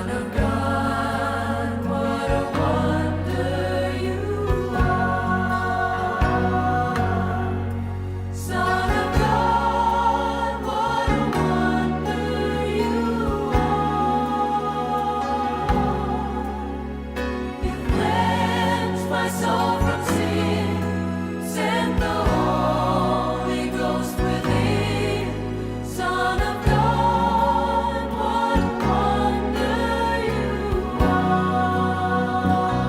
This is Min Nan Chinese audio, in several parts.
Son of God, what a wonder you are. Son of God, what a wonder you are. You cleansed my soul from sin, sent the Holy Ghost within. Son of God, what a wonder you are.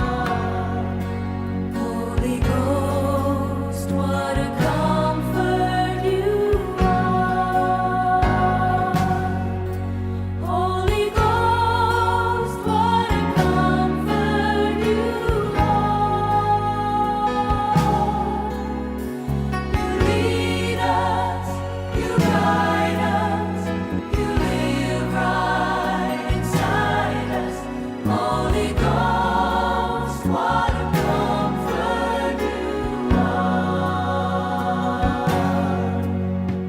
Holy Ghost, what a comfort you are. Holy Ghost, what a comfort you are. You lead us, you guide us, you live right inside us. Holy Ghost, what a comfort you are.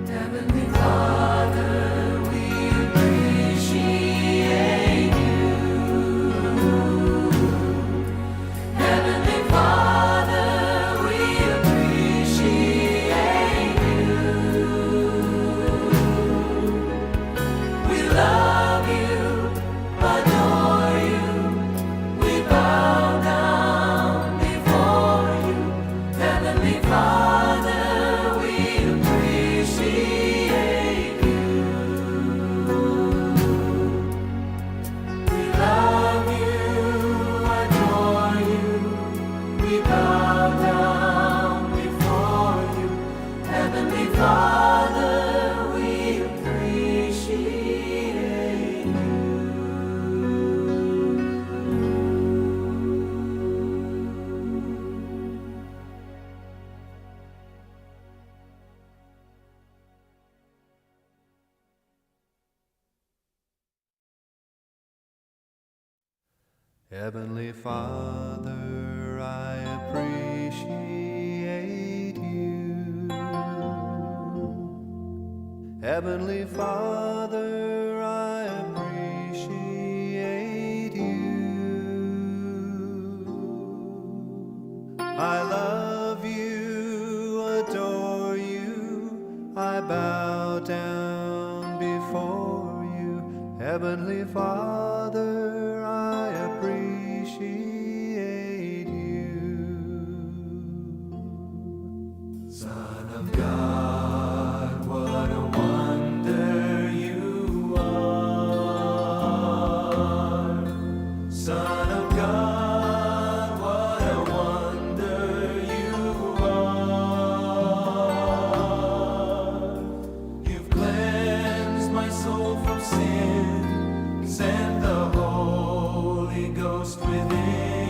Heavenly Father, we appreciate you. Heavenly Father, we appreciate you. We love you, adore you. We bow down before you. Heavenly Father, we appreciate you. We love you, adore you. We bow down before you. Heavenly Father, we appreciate you. Heavenly Father, I appreciate you. Heavenly Father, I appreciate you. I love you, adore you, I bow down before you. Heavenly Father, I appreciate you. Son of God, what a wonder you are. Son of God, what a wonder you are. You've cleansed my soul from sin, sent the Holy Ghost within.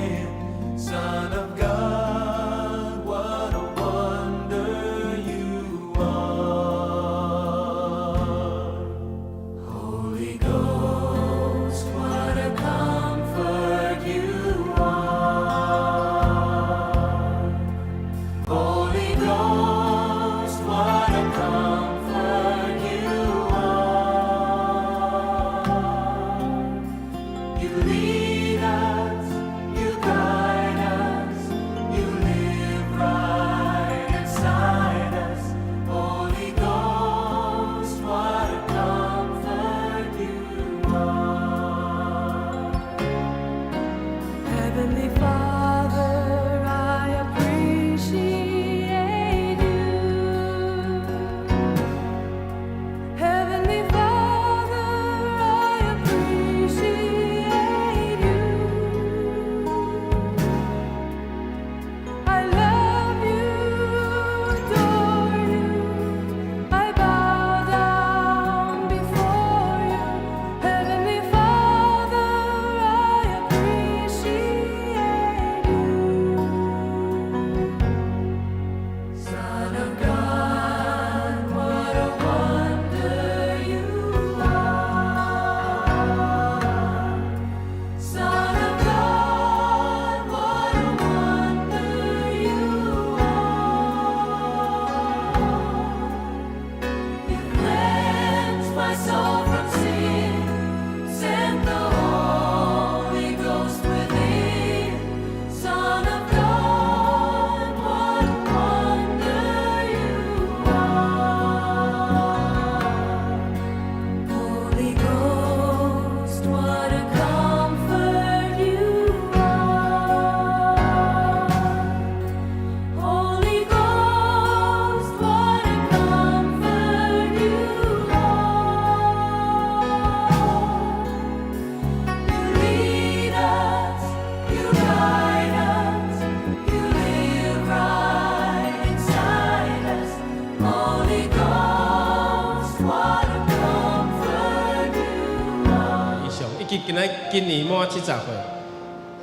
及今仔今年滿70歲。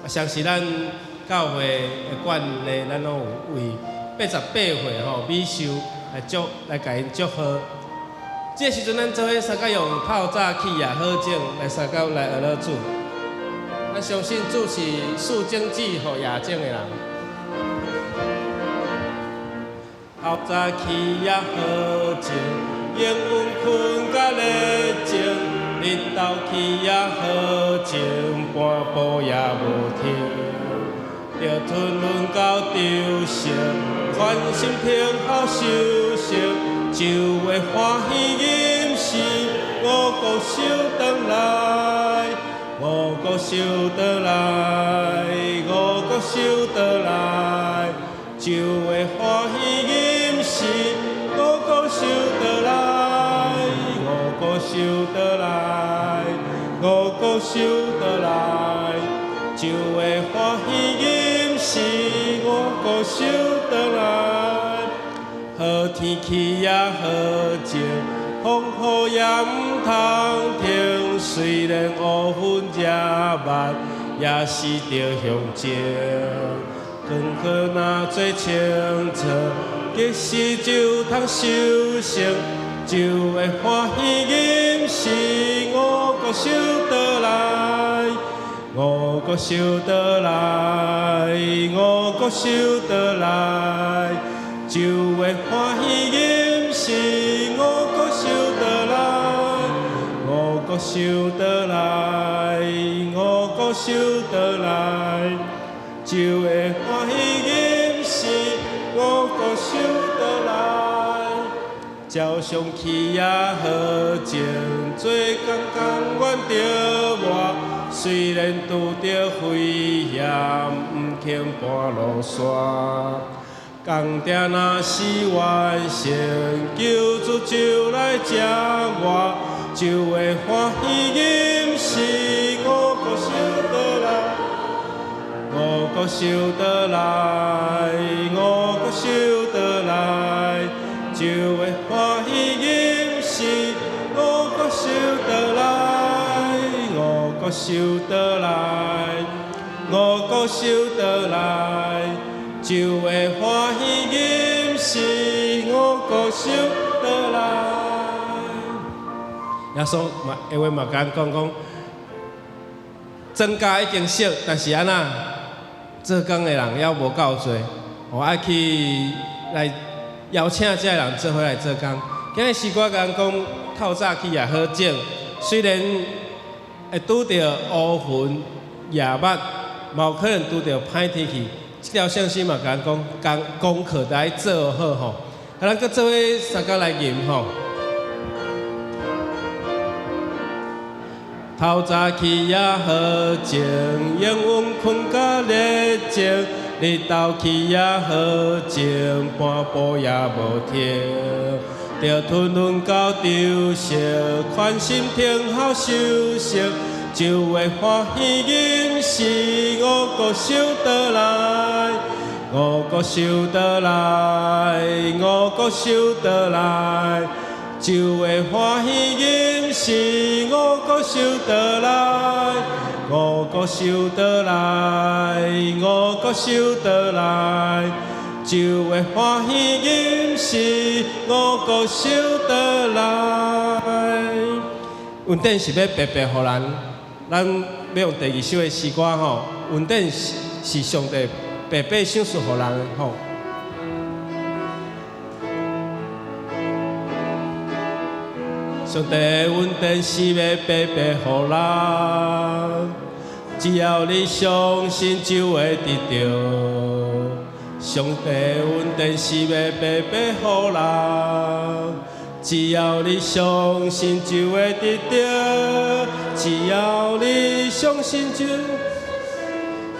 啊，相信咱教會的慣例，咱攏有為88歲吼米壽來祝來共𪜶祝賀。這個時陣，咱做伙相共用透早起也好種來相共來學了主。咱相信主是賜種子予野種的人。透早起也好種，永遠睏甲熱情，日頭起也好種，半步也無停。著吞輪到長城，寬心聽候收成，就會歡喜吟詩，五穀收轉來，五穀收轉來，五穀收轉來，就會歡喜吟詩，五穀收轉來，五穀收轉來，五穀收轉來，就會歡喜吟詩，五穀收轉來。好天氣也好種，風雨也毋通停。雖然烏雲遮密，也是著向前。功課若做清楚，其實就通收成，就會歡喜吟詩，五穀收轉來，五穀收轉來，五穀收轉來，就會歡喜吟詩，五穀收轉來，五穀收轉來，五穀收轉來，就會歡喜吟詩，五穀收轉來。照相起也好種，做工甘願著活，雖然拄著危險，毋肯搬落山。工程若是完成，救主就來接我，就會歡喜吟詩，五穀收轉來，五穀收轉來，五穀收轉來，就會歡喜吟詩，五穀收轉來，五穀收轉來，五穀收轉來，就會歡喜吟詩，五穀收轉來。耶穌嘛，的話嘛，共咱講講，莊稼已經熟，但是按怎做工的人猶無夠濟，我愛去來邀請這个人做伙來做工。今日詩歌共咱講，透早起也好種，雖然會拄著烏雲夜幕，嘛有可能拄著歹天氣。這條聖詩嘛，共咱講，功課著愛做好吼。啊，咱閣做伙相共來吟吼。透早起也好種，永遠睏甲熱情，日頭起也好種，半步也無停。著吞輪到長城，寬心聽候收成，就會歡喜吟詩，五穀收轉來，五穀收轉來，五穀收轉來，就會歡喜吟詩，五穀收轉來，五穀收轉來，五穀收轉來，就會歡喜吟詩，五穀收轉來。恩典是欲白白予人，咱欲用第二首的詩歌吼，恩典是上帝白白賞賜予人的吼。上帝恩典是欲白白予人，只要你相信就會得著。上帝恩典是欲白白予人，只要你相信就會得著。只要你相信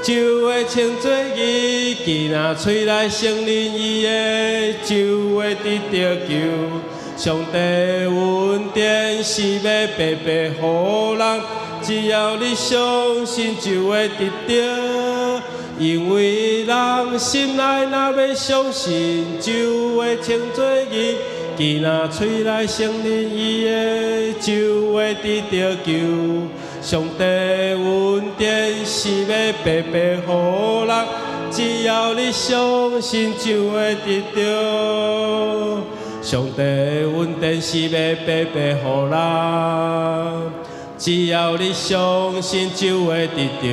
就會稱做義，囡仔喙內承認伊的，就會得著救。上帝恩典是欲白白予人，只要你相信就會得著。因為人心內若欲相信，就會稱做義。囡仔喙內承認伊的，就會得著救。上帝恩典是欲白白予人，只要你相信就會得著。上帝恩典是欲白白予人，只要你相信就會得著。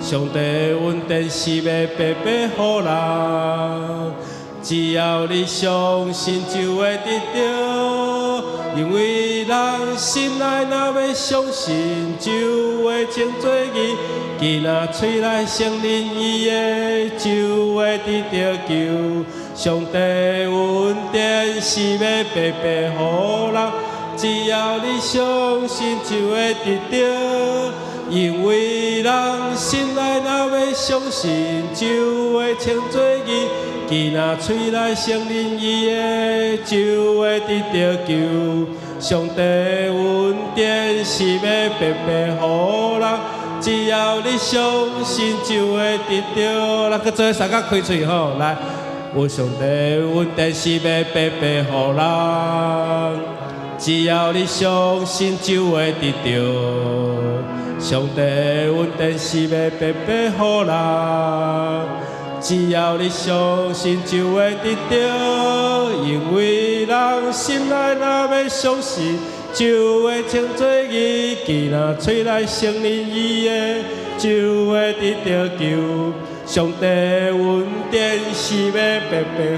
上帝恩典是欲白白予人，只要你相信就會得著。因為人心內若欲相信，就會稱做義；囡仔喙內承認伊的，就會得著救。上帝恩典是欲白白予人，只要你相信就會得著。因為人心內若欲相信，就會稱做義；囡仔喙內承認伊的，就會得著救。上帝恩典是欲白白予人，只要你相信就會得著。來，閣做伙相共開喙吼，來，有上帝恩典是欲白白予人，只要你相信就會得著。上帝恩典是欲白白予人，只要你相信就會得著。因為人心內若欲相信，就會稱做義；囡仔喙內承認伊的，就會得著救。上帝恩典是欲白白予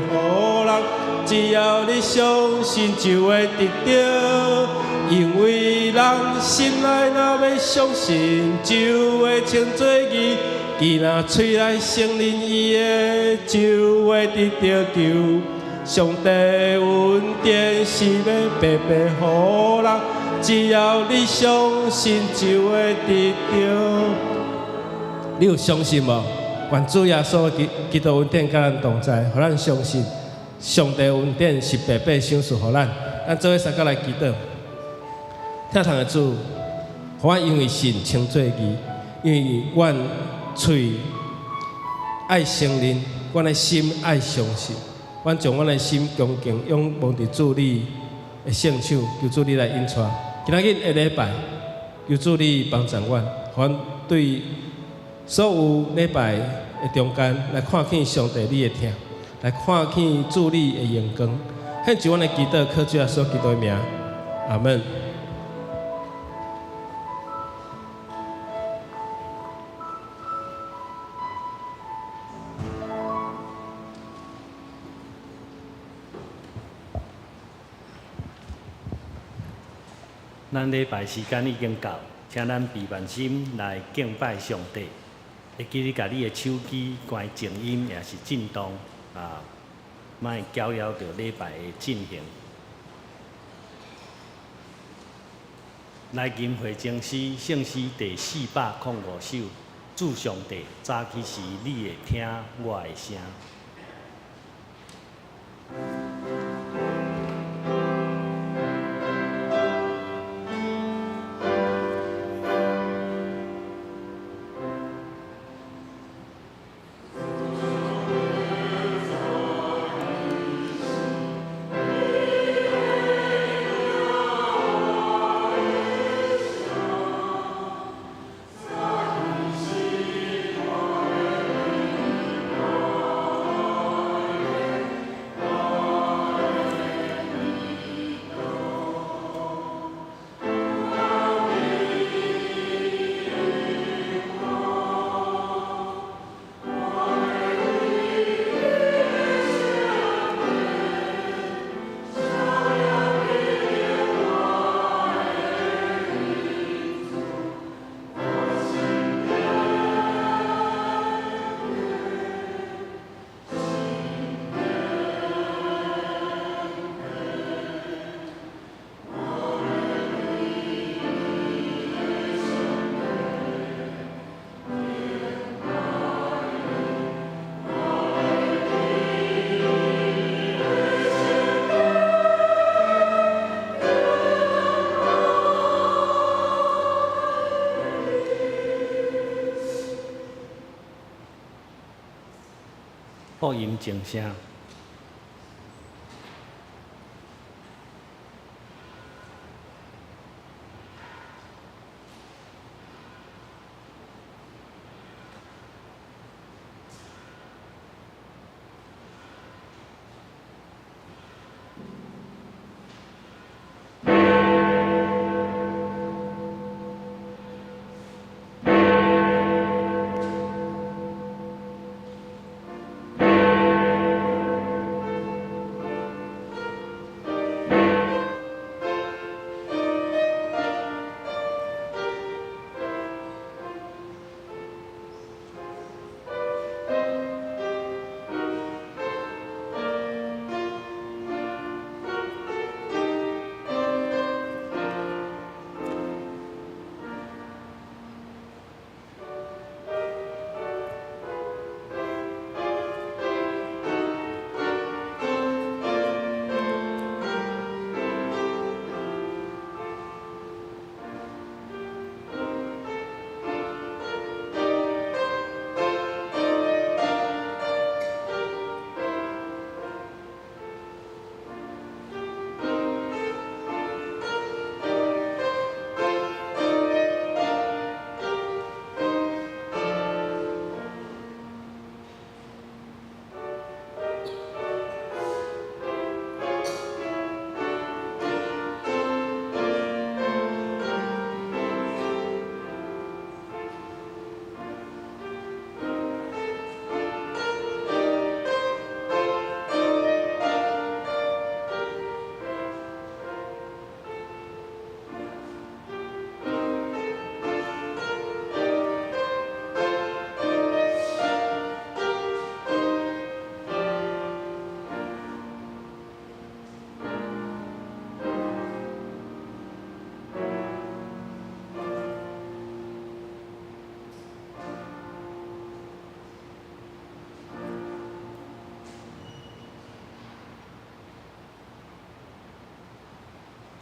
人，只要你相信就會得著。因為人心內若欲相信，就會稱做義；囡仔喙內承認伊的，就會得著救。上帝恩典是欲白白予人，只要你相信就會得著。你有相信無？願主耶穌基督恩典佮咱同在，予咱相信上帝恩典是白白賞賜予咱。咱做伙相共來祈禱。疼痛的主，予阮因為信稱做義，因為阮喙愛承認，阮的心愛相信，阮將阮的心恭敬仰望佇主你的聖手，求主你來引帶。今仔日的禮拜，求主你幫助阮，予阮對所有禮拜的中間來看見上帝你的疼，來看見主你的榮光。獻上阮的祈禱，靠主耶穌基督的名，阿門。咱禮拜時間已經到，請咱閉目心來敬拜上帝。會記你共你的手機關靜音，抑是震動啊，莫攪擾著禮拜的進行。來吟回前詩，聖詩第405首，主上帝，早起時你會聽我的聲。福音靜聲。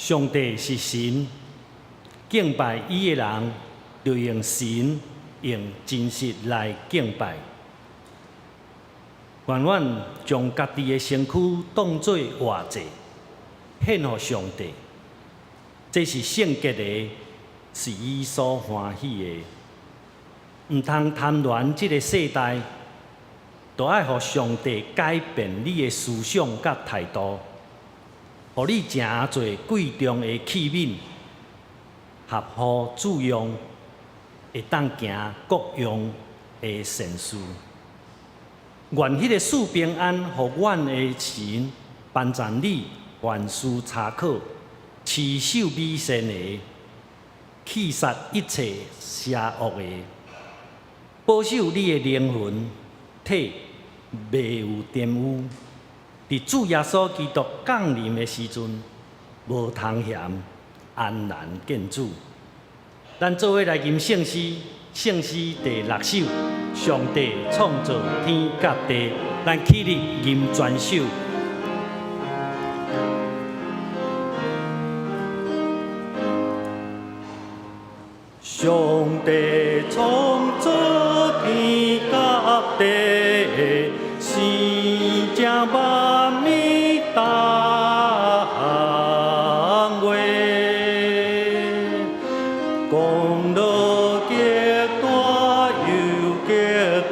上帝是神，敬拜伊的人，著用神用真實來敬拜。願阮將家己的身軀當做活祭，獻予上帝。這是聖潔的，是伊所歡喜的。毋通貪戀這个世代，著愛予上帝改變你的思想佮態度，予你成做貴重的器皿，合乎主用，會當行各樣的善事。願彼个賜平安予阮的神，幫贊你凡事查考，持守美善的，棄殺一切邪惡的，保守你的靈魂體袂有玷污。佇主耶穌基督降臨的時陣，無通嫌，安然見主。咱做伙來吟聖詩，聖詩第六首，上帝創造天佮地，咱起立吟全首。上帝創造天佮地，生正萬物當話，講落極大又極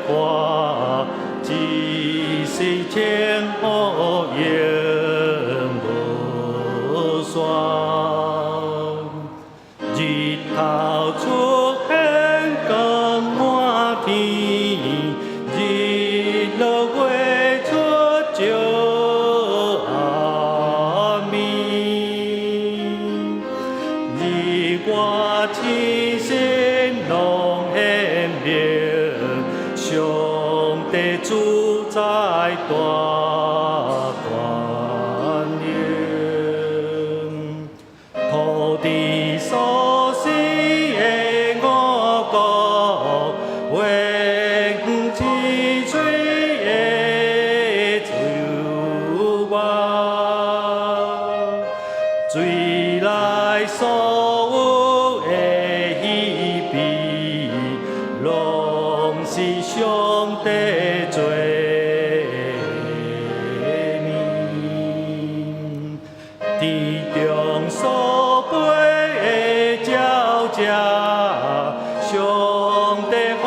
闊，知識千古永無煞。日頭出現光滿天，日落月出照暗暝。日月星星攏顯明，上帝主宰大權能，土地所生的五穀，花園青翠的樹木，水內所有的魚鱉，攏是上帝做的。天中所飛的鳥隻，上帝予𪜶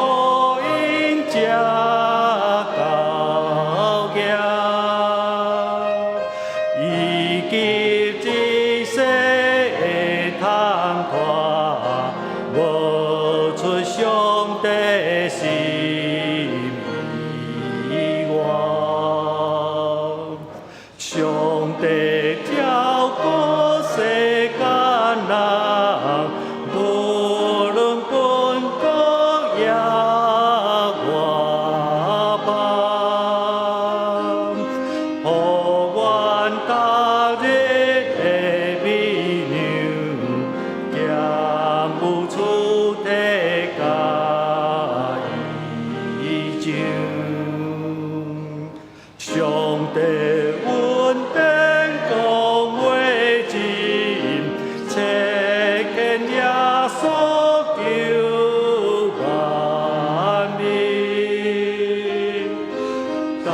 食夠額，以及一世的窗紗，無出上帝心意外。上帝照顧世間人，無論本國抑外邦，予阮逐日的米糧，兼有出體佮衣裳。上帝恩典講話真，差遣耶穌救萬民，大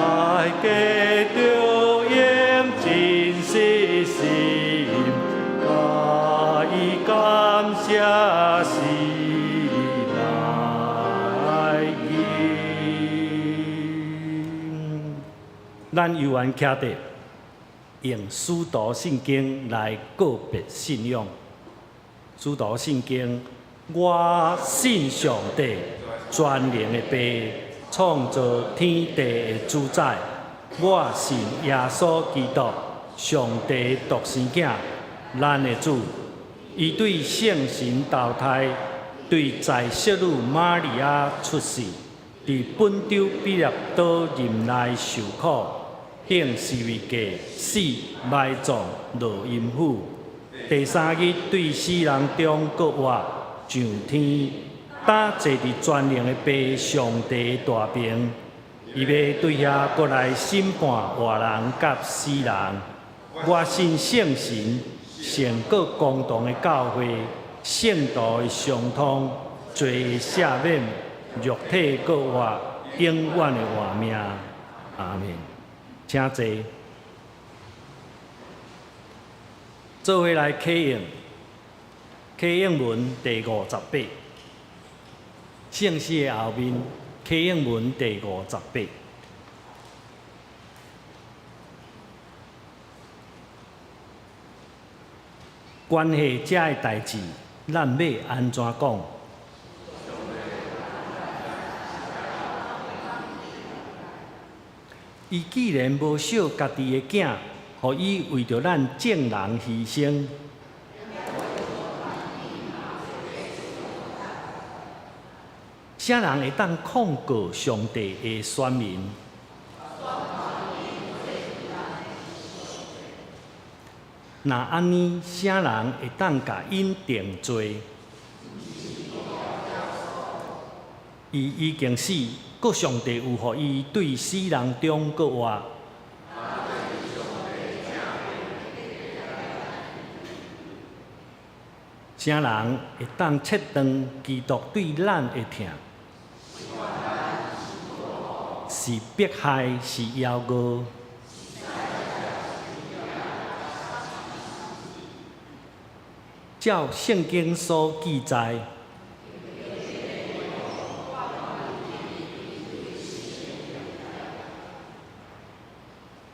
家著用真實心，共伊感謝詩來吟。咱猶原徛佇用使徒信經來告別信仰。使徒信經，我信上帝全能的父，創造天地的主宰。我信耶穌基督，上帝獨生囝，咱的主。伊對聖神投胎，對在聖女瑪利亞出世，佇本丟彼拉多任內受苦，釘十字架，死埋葬落陰府。第三日對死人中復活，上天，擔坐佇全能的父上帝大爿。伊欲對遐閣來審判活人佮死人。我信聖神，勝過公同的教會，聖徒的相通，罪的赦免，肉體閣活，永遠的活命。阿們。請坐。做伙來啟應，啟應文第58，聖詩的後面，啟應文第五十八。關係這个代誌，咱欲按怎講？伊既然無惜家己的囝，予伊為著咱眾人犧牲，啥人會當控告上帝的選民？若按呢，啥人會當共𪜶定罪？伊已經死，閣上帝有予伊對死人中閣活。啥人會當切斷基督對咱的疼？是迫害，是枵餓？照聖經所記載，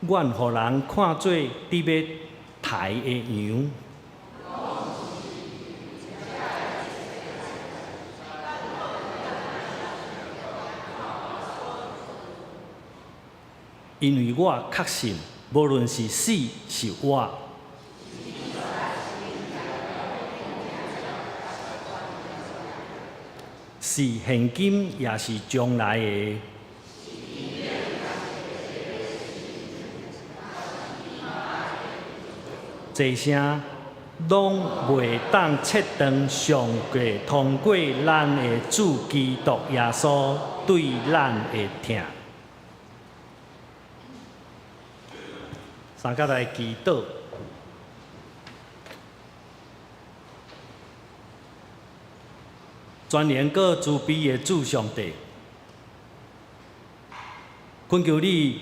阮予人看做得欲刣的羊。因為我確信，無論是死是活，是現今抑是將來的，這些攏袂當切斷上帝通過咱的主基督耶穌對咱的疼。三甲來祈禱。全能閣慈悲的主上帝，懇求你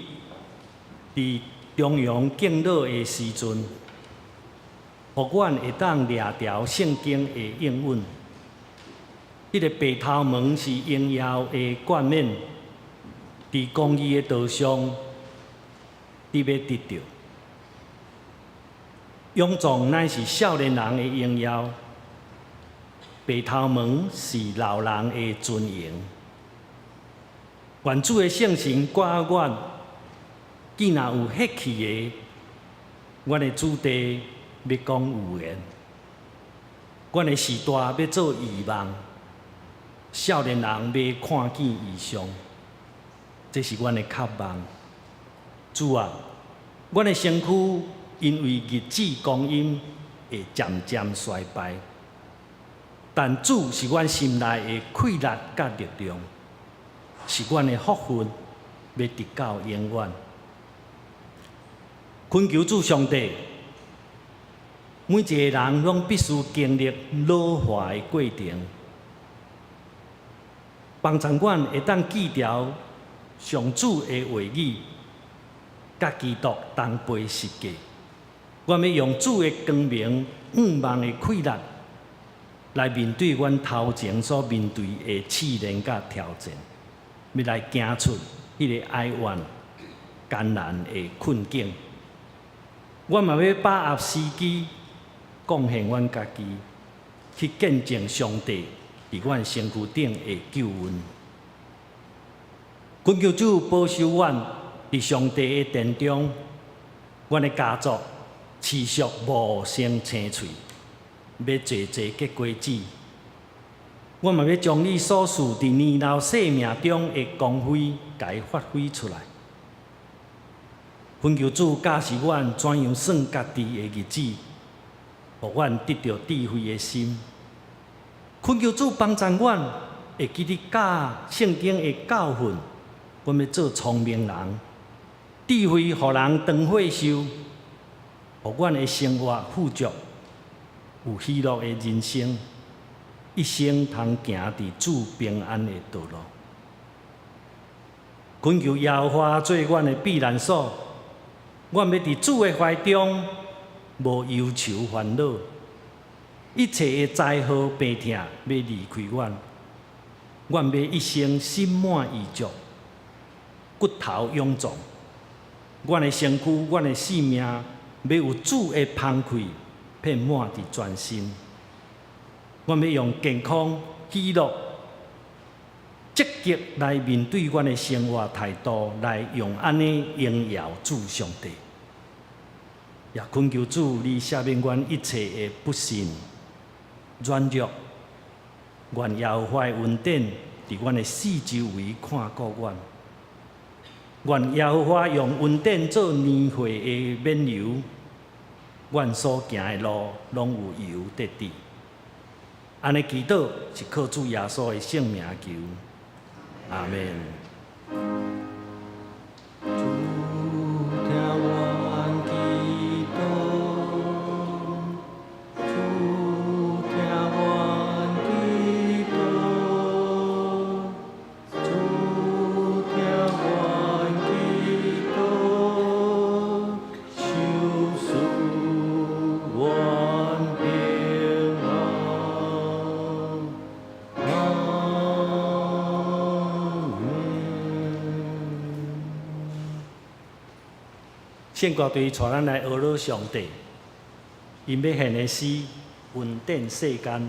佇重陽敬老的時陣，予阮會當掠著聖經的應允。彼个白頭毛是榮耀的冠冕，佇公義的道上，你欲得著。勇壯乃是少年人的榮耀，白頭毛是老人的尊榮。願主的聖神掛阮，既若有血氣的，阮的子弟欲講預言，阮的時代欲做異夢，少年人欲看見異象，這是阮的渴望。主啊，阮的身軀因為日子光陰會漸漸衰敗，但主是阮心內的氣力佮力量，是阮的福分，欲直到永遠。懇求主上帝，每一个人攏必須經歷老化的過程，幫助阮會當記牢上主的話語，佮基督同背十架。阮欲用主的光明、向望的氣力，來面對阮頭前所面對的試煉佮挑戰，欲來行出彼个哀怨、艱難的困境。阮嘛欲把握時機，貢獻阮家己，去見證上帝佇阮身軀頂的救恩。懇求主保守阮佇上帝的殿中，阮的家族持續茂盛青翠，欲濟濟結果子。阮嘛欲將你所賜佇年老生命中的光輝，共伊發揮出來。懇求主教示阮怎樣算家己的日子，予阮得著智慧的心。懇求主幫助阮會記得教聖經的教訓，阮欲做聰明人，智慧予人當歲壽，予阮的生活富足，有喜樂的人生，一生通行佇主平安的道路。懇求耶和華做阮的避難所，阮欲佇主的懷中，無憂愁煩惱，一切的災禍病痛欲離開阮，阮欲一生心滿意足，骨頭勇壯。阮的身軀，阮的性命，欲有主的芳氣遍滿佇全身。阮欲用健康、喜樂、積極來面對阮的生活態度，來用按呢榮耀主上帝。也懇求主，你赦免阮一切的不信、軟弱。願耶和華的恩典佇阮的四周圍看顧阮。願耶和華用恩典做年歲的免油，阮所行的路攏有油得滴。按呢祈禱是靠主耶穌的聖名求，阿們。主聽阮祈禱，主聽阮祈禱，主聽阮祈禱，賞賜阮平安。阿們。聖歌隊帶咱來學樂上帝，𪜶欲獻的詩《恩典世間》。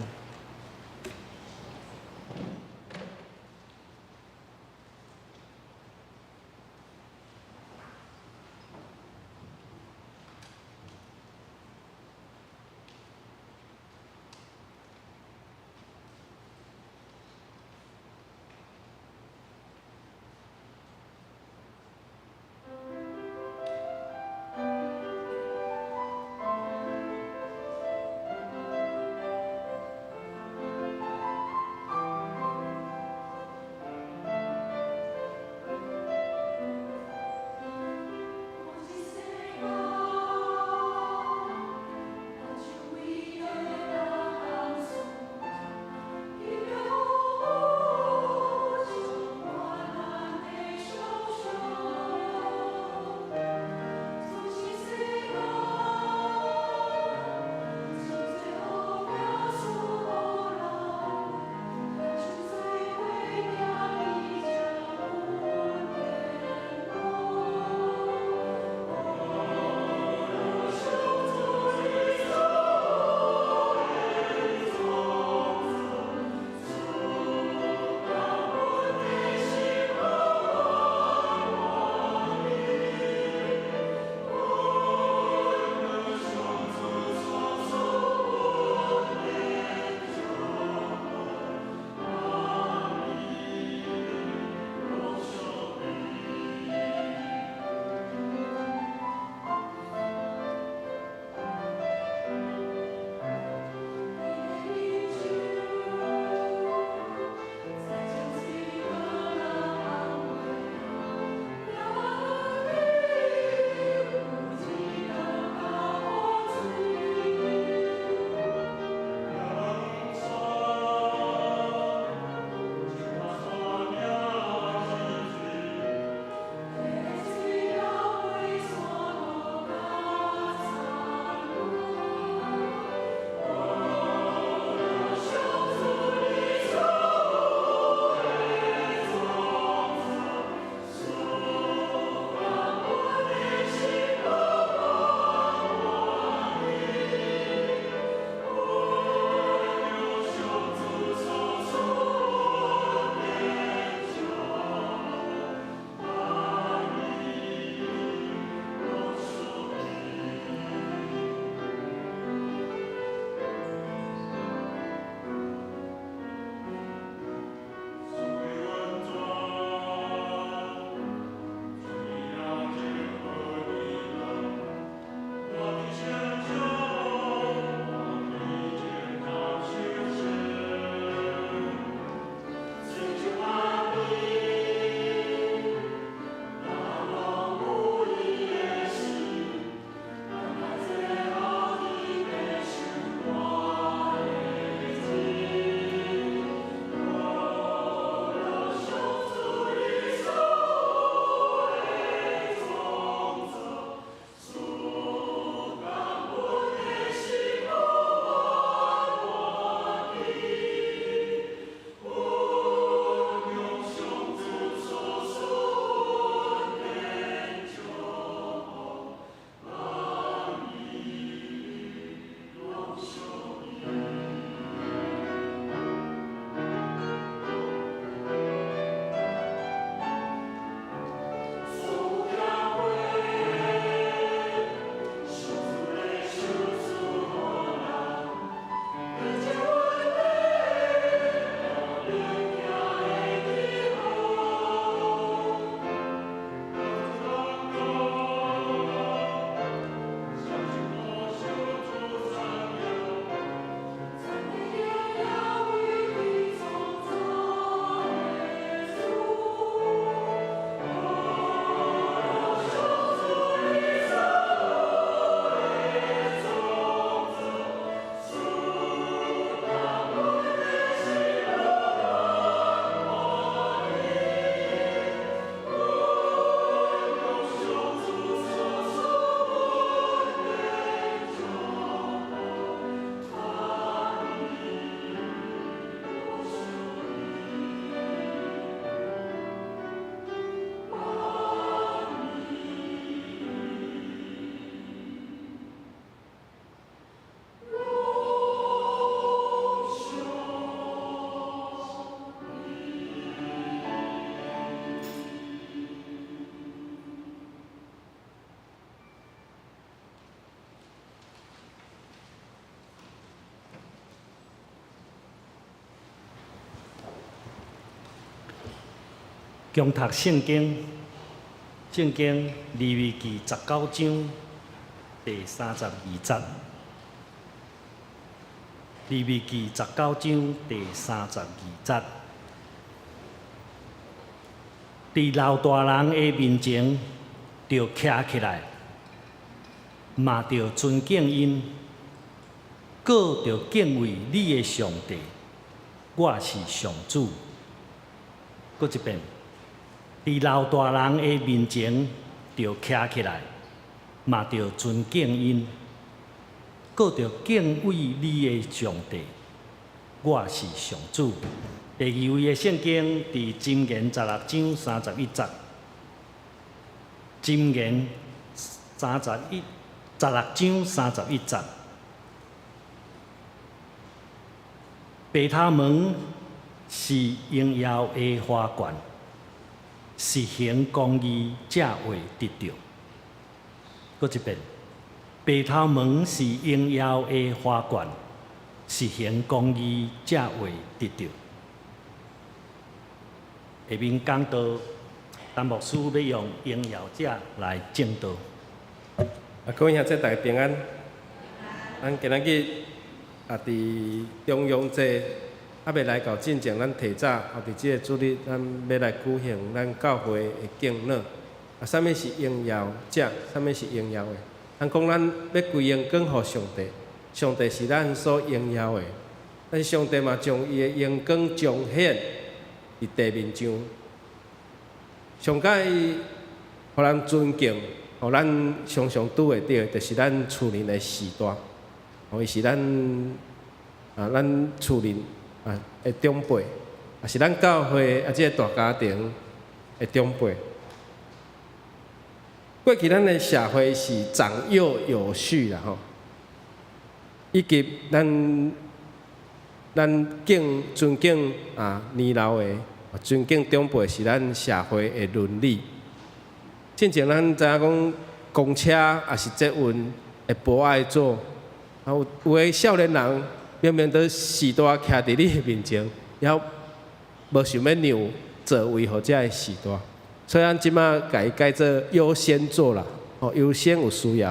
恭讀聖經，聖經利未記十九章第三十二節。利未記十九章第三十二節，佇老大人的面前，著徛起來，嘛著尊敬𪜶，閣著敬畏你的上帝。我是上主。閣一遍，佇老大人的面前，著徛起來，嘛著尊敬𪜶，閣著敬畏你的上帝。我是上主。第二位的聖經佇箴言十六章三十一節，箴言十六章三十一節，白頭毛是榮耀的花冠，實行公義才會得著。閣一遍，白頭毛是榮耀的花冠，實行公義才會得著。下面講道，陳牧師欲用榮耀者來證道。啊，各位兄弟大家平安。咱今仔日啊，佇重陽節猶未來到進前，咱提早啊，佇這个主日，咱欲來舉行咱教會的敬老。啊，啥物是榮耀者？啥物是榮耀的？咱講咱欲歸榮光予上帝，上帝是咱所榮耀的。但是上帝嘛，將伊的榮光彰顯佇地面上，上蓋予人尊敬，予咱常常拄會著的，就是咱厝內的序大，哦，伊是咱啊，咱厝內啊的長輩，也是咱教會啊這个大家庭的長輩。過去咱的社會是長幼有序啦吼，以及咱敬尊敬啊年老的，尊敬長輩是咱社會的倫理。進前咱知影講公車抑是捷運的博愛座，啊有有的少年人明明都序大徛佇你的面前，猶無想欲讓座位予這个序大，所以咱這馬共伊改做優先座啦，哦，優先有需要，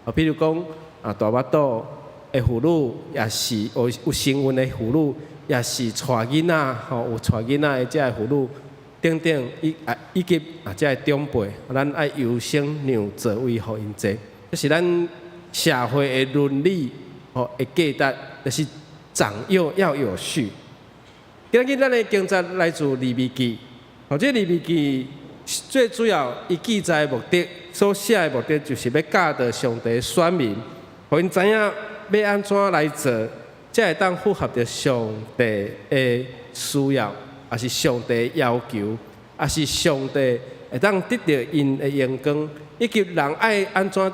啊，比如講啊大腹肚的婦女，抑是有身孕的婦女，抑是帶囡仔吼，有帶囡仔的這个婦女等等，以及啊這个長輩，咱愛優先讓座位予𪜶坐，這是咱社會的倫理吼的價值，就是長幼要有序。今日咱的經節來自利未記，吼，這利未記最主要伊記載的目的，所寫的目的就是欲教導上帝選民，予𪜶知影欲按怎來做，才會當符合著上帝的需要，抑是上帝的要求，抑是上帝會當得著𪜶的榮光，以及人愛按怎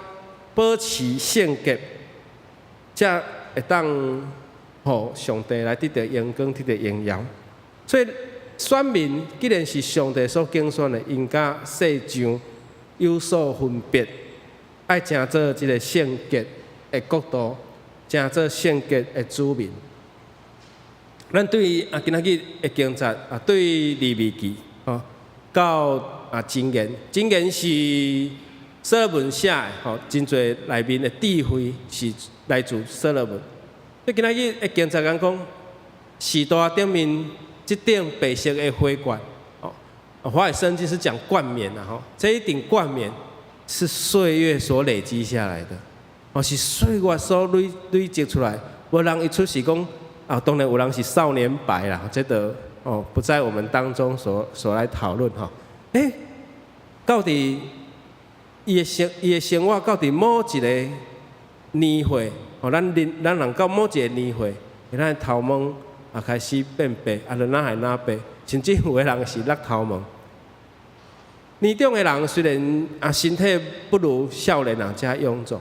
保持聖潔，才會當予上帝來得著榮光、得著榮耀。所以選民既然是上帝所揀選的，𪜶佮世上有所分別，愛成做這个聖潔的國度，成做聖潔的子民。咱對啊今仔日的經節啊，對利未記吼到啊箴言，箴言是所羅門寫的吼，真濟內面的智慧是來自所羅門。你今仔日的經節講，序大頂面這頂白色的花冠，哦，華語聖經是講冠冕啦吼，這一頂冠冕是歲月所累積下來的，哦，是歲月所累積出來。無人一出世講啊，當然有人是少年白啦，這個哦不在我們當中所來討論吼。欸，到底伊的生活到底某一個年歲，哦，咱人到某一個年歲，咱的頭毛也開始變白，啊，就哪會哪白，甚至有的人是落頭毛。年長的人雖然啊身體不如少年人遮臃腫，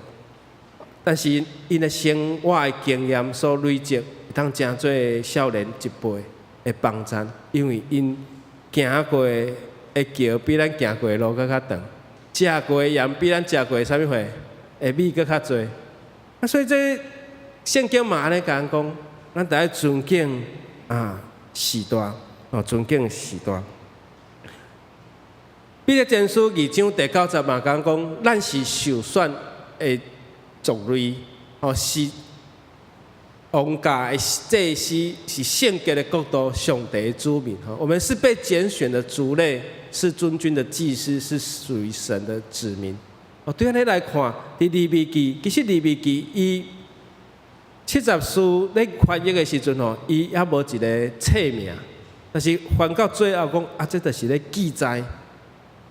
但是𪜶的生活的經驗所累積，會當成做少年一輩的幫贊，因為𪜶行過的橋比咱行過的路閣較長，食過的鹽比咱食過的啥物貨的米閣較濟。啊，所以這聖經嘛按呢共咱講，咱著愛尊敬啊序大，哦，尊敬序大。彼得前書二章第九節嘛講講，咱是受選的族類，吼，是王家的祭司，是聖潔的國度，上帝的子民。吼，我們是被揀選的族類，是尊君的祭司，是屬於神的子民。哦，對按呢來看，佇利未記，其實利未記伊七十士咧翻譯的時陣吼，伊猶無一个冊名，但是翻到最後講啊，這就是咧記載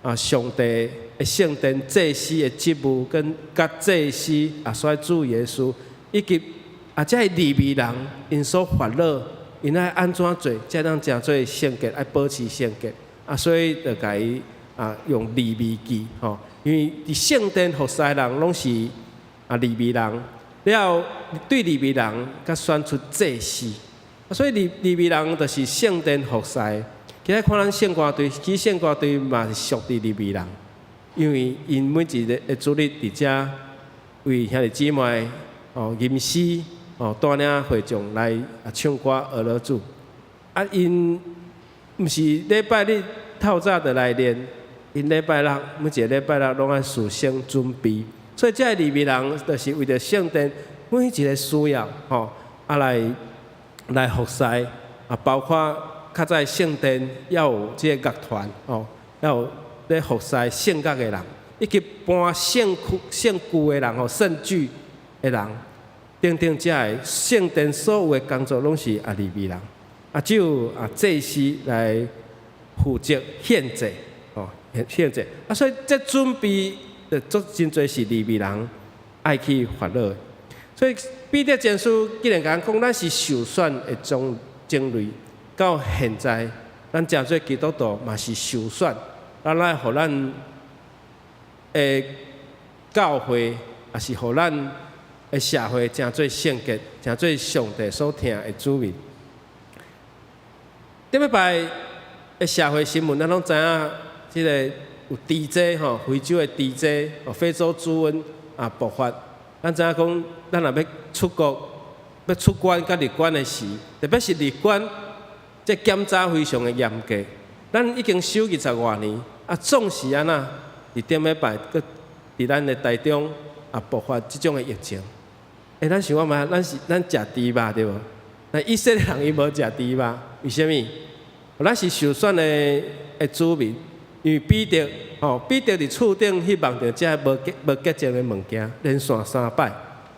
啊，上帝的聖殿祭司的職務，跟佮祭司啊，所以主耶穌以及啊，這个利未人𪜶所煩惱，𪜶愛按怎做，才當成做聖潔，愛保持聖潔啊，所以就共伊啊用利未記吼，因為佇聖殿服侍的人攏是啊利未人，了後對利未人閣選出祭司，所以利未人就是聖殿服侍。今仔看咱聖歌隊，其實聖歌隊嘛是屬佇利未人，因為𪜶每一个的主日佇遮為兄弟姊妹哦吟詩哦帶領會眾來啊唱歌學樂主。啊，𪜶毋是禮拜日透早就來練，𪜶禮拜六每一个禮拜六攏愛事先準備，所以這个利未人就是為著聖殿每一个需要吼啊來來服侍啊，包括較早聖殿要有這个樂團吼，要有咧服侍聖樂的人，以及搬聖具聖具的人吼，聖具的人，等等，這个聖殿所有的工作攏是啊利未人，啊只有啊祭司來負責獻祭，吼獻祭啊，所以這準備就足真濟是利未人愛去煩惱。所以彼得前書既然共咱講，咱是受選的種種類，到現在，咱成做基督徒嘛是受選，咱來予咱的教會，也是予咱的社會成做聖潔，成做上帝所疼的子民。頂禮拜的社會新聞，咱攏知影，這个有豬災吼，非洲的豬災，哦，非洲豬瘟啊爆發。咱知影講，咱若欲出國，欲出關佮入關的時，特別是入關，這檢查非常的嚴格。咱已經守二十外年，啊，總是按怎？佇頂禮拜，閣佇咱的台中啊爆發這種的疫情。欸，咱想看覓？咱是咱食豬肉對無？那以色列人伊無食豬肉，為啥物？咱是受選的的子民，因為彼得吼，彼得佇厝頂去望著這無潔無潔淨的物件，連續三擺，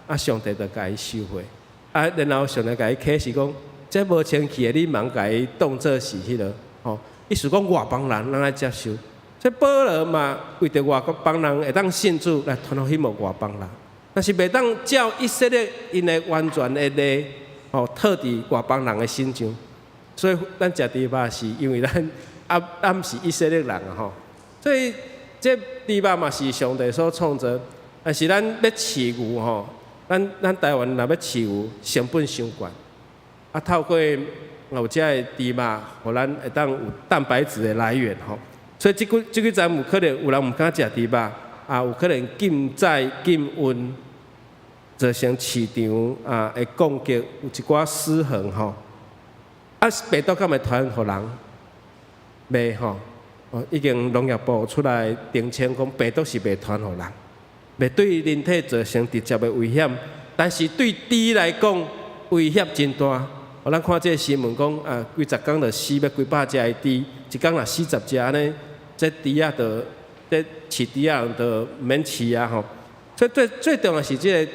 啊，上帝就共伊收回。啊，然後上帝共伊啟示講，這無清氣的，你毋通共伊當做是彼个吼。意思講外邦人咱愛接受。這保羅嘛，為著外國邦人會當信主來傳福音予外邦人，但是袂當照以色列𪜶的完全的禮吼套佇外邦人的身上。所以咱食豬肉是因為咱啊，咱毋是以色列人啊吼。所以這豬肉嘛是上帝所創造，但是咱欲飼牛吼，咱咱台灣若欲飼牛，成本傷懸。啊，透過有這个豬肉，予咱會當有蛋白質的來源吼。所以這幾這幾陣有可能有人毋敢食豬肉，啊，有可能禁載禁運，造成市場啊的供給有一寡失衡吼。啊，病毒敢會傳予人？袂吼，哦，已經農業部出來澄清講，病毒是袂傳予人，袂對人體造成直接的危險，但是對豬來講威脅真大。哦，咱看這个新聞講啊，幾十工就死欲幾百隻的豬，一工若死十隻按呢，這豬仔就這飼豬仔人就毋免飼啊吼。所以最最重要是這个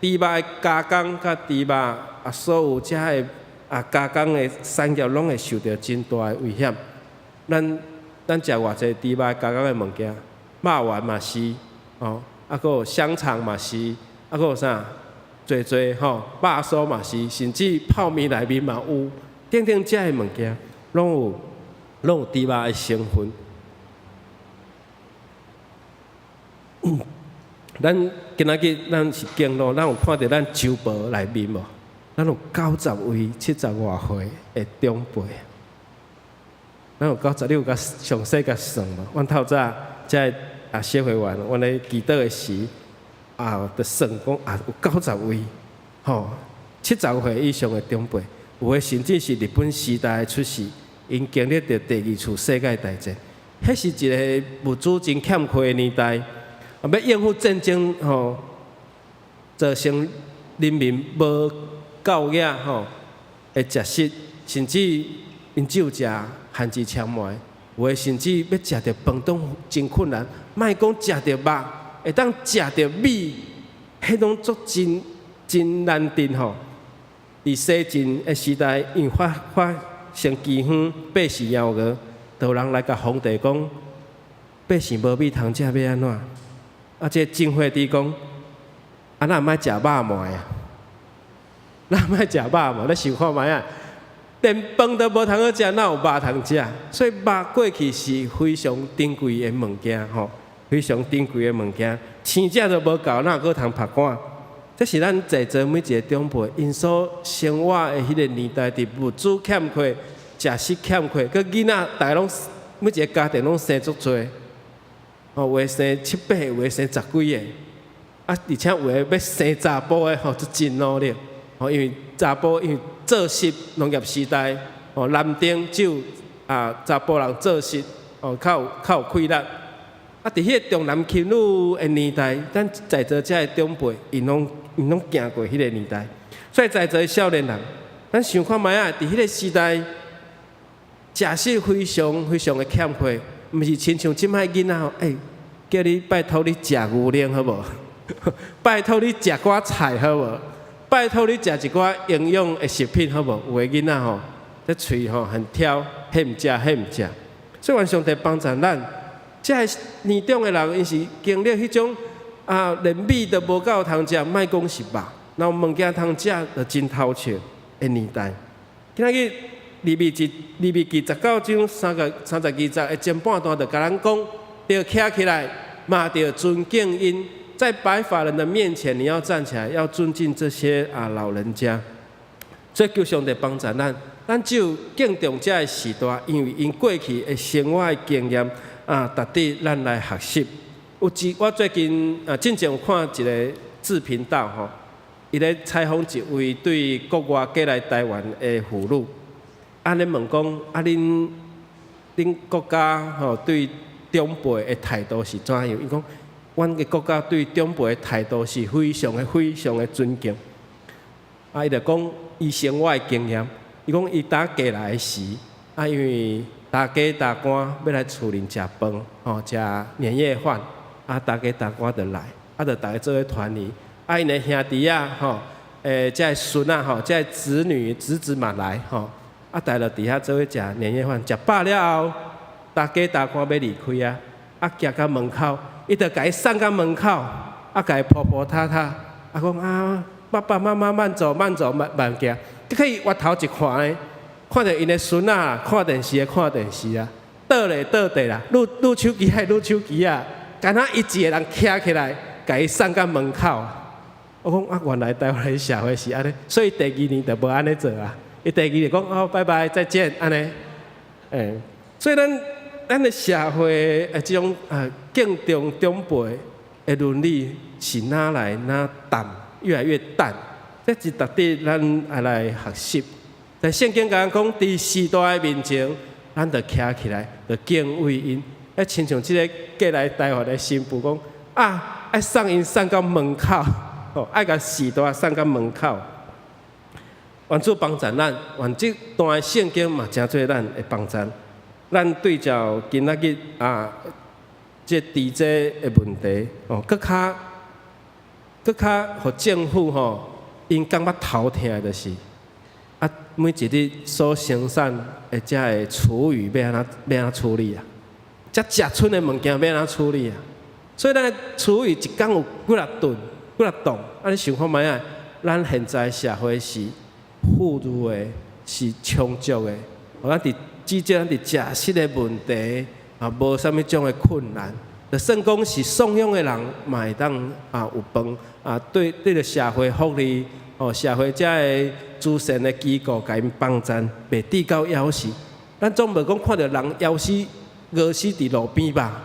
豬肉的加工佮豬肉啊，所有這个啊加工的產業攏會受著真大的危險。咱咱食偌濟豬肉加工的物件，肉丸嘛是，哦，啊，閣有香腸嘛是，啊，閣有啥？濟濟吼，肉酥嘛是，甚至泡麵內面嘛有，等等這个物件，攏有攏有豬肉的成分。咱今仔日咱是敬老，咱有看著咱周報內面無？咱有九十位七十外歲的長輩。咱有九十，你有共詳細共算無？阮透早這个啊小會員，阮咧祈禱的時啊，就算講啊有九十位，吼，七十歲以上的長輩，有的甚至是日本時代出世，𪜶經歷著第二次世界大戰，彼是一个物資真欠缺的年代，啊，欲應付戰爭吼，造成人民無夠額吼的食食，甚至𪜶只有食限制蕎麥，有的甚至欲食著飯都真困難，莫講食著肉，會當食著米，彼攏足真真難得吼。佇西晉的時代，因為發發生饑荒，百姓枵餓，就有人來共皇帝講，百姓無米通食，欲按怎？啊，這個晉惠帝講，啊，咱莫食肉糜啊，咱莫食肉糜，你想看覓啊？連飯都無通好食，哪有肉通食？所以肉過去是非常珍貴的物件吼，非常珍貴的物件。生食都無夠，哪閣通曝乾？這是咱在座每一個長輩，𪜶所生活的彼個年代，佇物資欠缺、食食欠缺，閣囡仔逐家攏每一個家庭攏生足濟，哦，有的生七八個，有的生十幾個，啊，而且有的欲生查埔的吼，就真努力，吼，因為查埔因為做穡農業時代，哦，男丁只有啊查埔人做穡，哦，較有較有氣力。啊，佇彼個重男輕女的年代，咱在座遮的長輩，𪜶攏𪜶攏行過彼個年代，所以在座的少年人，咱想看覓仔，佇彼個時代，食食非常非常的欠缺，毋是親像這擺囡仔吼，欸，叫你拜託你食牛奶好無？拜託你食寡菜好無？拜託你食一寡營養的食品好無？有的囡仔吼，這喙吼很挑，彼毋食，彼毋食。所以願上帝幫助咱，這个年長的人，𪜶是經歷彼種啊，連米都無夠通食，莫講是肉，若有物件通食，就真偷笑的年代。今仔日利未記利未記19章32節的前半段就共咱講，著徛起來，嘛著尊敬𪜶，在白髮人的面前，你要站起來，要尊敬這些啊老人家。所以求上帝幫助咱，咱只有敬重這个時代，因為𪜶過去的生活的經驗啊，值得咱來學習。有一我最近啊，進前有看一個子頻道吼，伊咧採訪一位對國外過來台灣的婦女，按呢問講啊，恁恁國家吼對長輩的態度是怎樣？伊講，阮的國家對長輩的態度是非常的非常的尊敬。啊，伊就講伊生活的經驗，伊講伊當過來的時，啊，因為大家大官欲來厝裡食飯，吼，食年夜飯，啊，大家大官就來，啊，就逐家做伙團圓，啊，𪜶的兄弟仔，吼，這个孫仔，吼，這个子女侄子嘛來，吼，啊，逐家就佇遐做伙食年夜飯，食飽了後，大家大官欲離開啊，啊，行到門口，伊就共伊送到門口，啊，共伊抱抱貼貼，啊，講啊，爸爸媽媽慢走慢走慢慢行，結果伊回頭一看呢，看著𪜶的孫仔看電視的看電視啊，倒咧倒地啦，擼擼手機的擼手機啊，敢若伊一个人徛起來，共伊送到門口。我講啊，原來台灣的社會是按呢，所以第二年就無按呢做啊。伊第二年就講哦，拜拜，再見，按呢。欸，所以咱咱的社會的這種啊敬重長輩的倫理是哪來哪淡，越來越淡。這是值得咱愛來學習。但聖經共咱講，佇序大的面前，咱就徛起來，就敬畏𪜶。啊，親像這个過來台灣的新婦講啊，愛送𪜶送到門口，吼，愛共序大送到門口。願主幫助咱，願這段聖經嘛，成做咱的幫助。咱對照今仔日啊，這 DJ 的問題，哦，閣較閣較予政府吼，𪜶感覺頭疼的就是，啊，每一日所生產的這个廚餘欲按怎欲按怎處理啊？這食賰的物件欲按怎處理啊？所以咱廚餘一工有幾若噸、幾若噸，啊，你想看覓仔？咱現在社會是富裕的，是充足的，咱佇至少咱佇食食的問題啊，無啥物種的困難。就算講是送養的人，嘛會當啊有飯啊，對對著社會福利哦，社會遮个慈善的機構共𪜶幫贊，袂至到枵死。咱總無講看著人枵死、餓死佇路邊吧？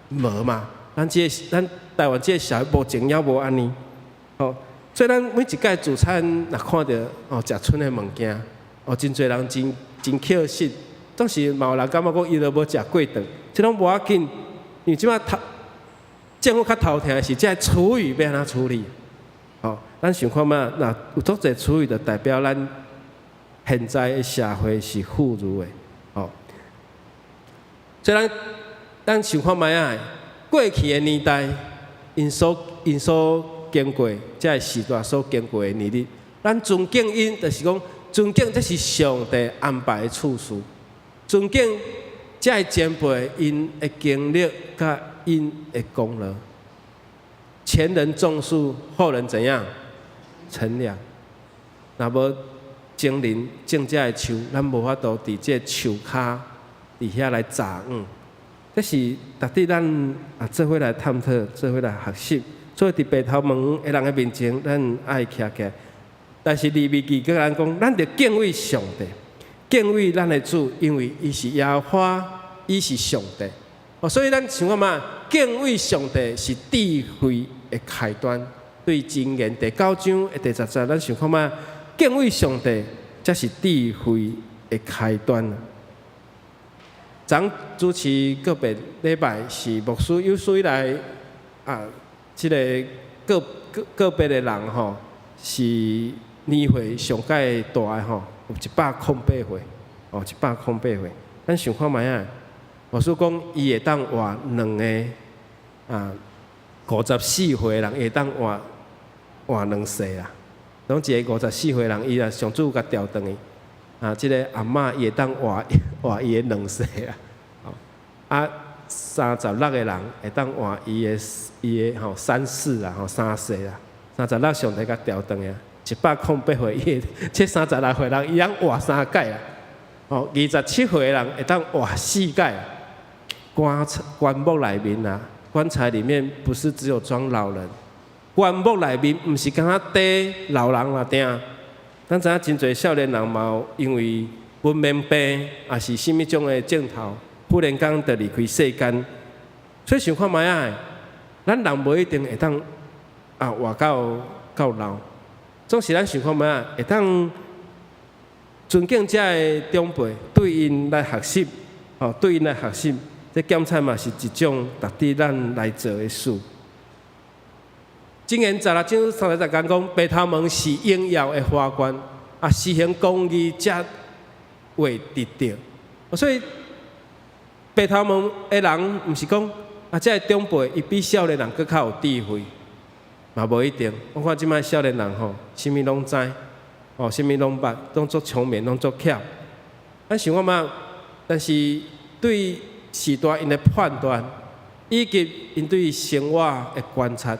無嘛。咱這个咱台灣這个社會目前猶無按呢。吼，所以咱每一擺聚餐，若看著哦食賰的物件，哦，真濟人真真可惜。總是嘛有人感覺講伊都無食過頓，這攏無要緊，因為這擺頭政府較頭疼的是這个廚餘欲按怎處理？吼，咱想看覓，若有足濟廚餘，就代表咱現在的社會是富裕的，吼。所以咱想看覓仔，過去的年代，𪜶所經過這个時代所經過的年日，咱尊敬𪜶，就是講尊敬這是上帝安排的次序，尊敬這个前輩𪜶的經歷佮𪜶的功勞。前人種樹，後人怎樣？乘涼。若無前人種這个樹，咱無法度佇這个樹跤佇遐來遮雨。這是值得咱啊做伙來探討，做伙來學習。所以佇白頭毛的人的面前，咱愛徛起來。但是利未記閣咱講，咱著敬畏上帝，敬畏咱的主，因為伊是耶和華，伊是上帝。哦，所以咱想看覓，敬畏上帝是智慧的開端。對箴言第九章的第十節，咱想看覓，敬畏上帝才是智慧的開端。昨主持個別禮拜是牧師有史以來啊，這个個別的人吼，是年歲上蓋大的吼，有108歲，哦，108歲。咱想看覓仔，牧師講伊會當活兩个啊，54歲的人會當活兩世啦。講一个54歲人，伊若上主共調轉去，啊，這个阿嬤伊會當活伊的兩世啦。啊，36个人會當活伊的吼三世啦，吼三世啦。36上帝共調轉去啊，108歲伊這36歲人伊通活三擺啦。吼，27歲的人會當活四擺。棺木內面啊，棺材裡面不是只有裝老人，棺木內面毋是干焦佇老人爾定。咱知影真濟少年人嘛有因為文明病，抑是啥物種的症頭，忽然間就離開世間。所以想看覓仔，咱人無一定會當啊活到老，總是咱想看覓仔會當尊敬遮个長輩，對𪜶來學習，吼，對𪜶來學習，這檢查嘛是一種值得咱來做的事。箴言十六章三十節講，白頭毛是榮耀的花冠，啊，施行公義才會得著。所以白頭毛的人，毋是講啊，這个長輩伊比少年人閣較有智慧，嘛無一定。我看這擺少年人吼，啥物攏知，哦，啥物攏捌，攏足聰明，攏足巧。咱想看覓，但是對時代𪜶的判斷，以及𪜶對生活的觀察，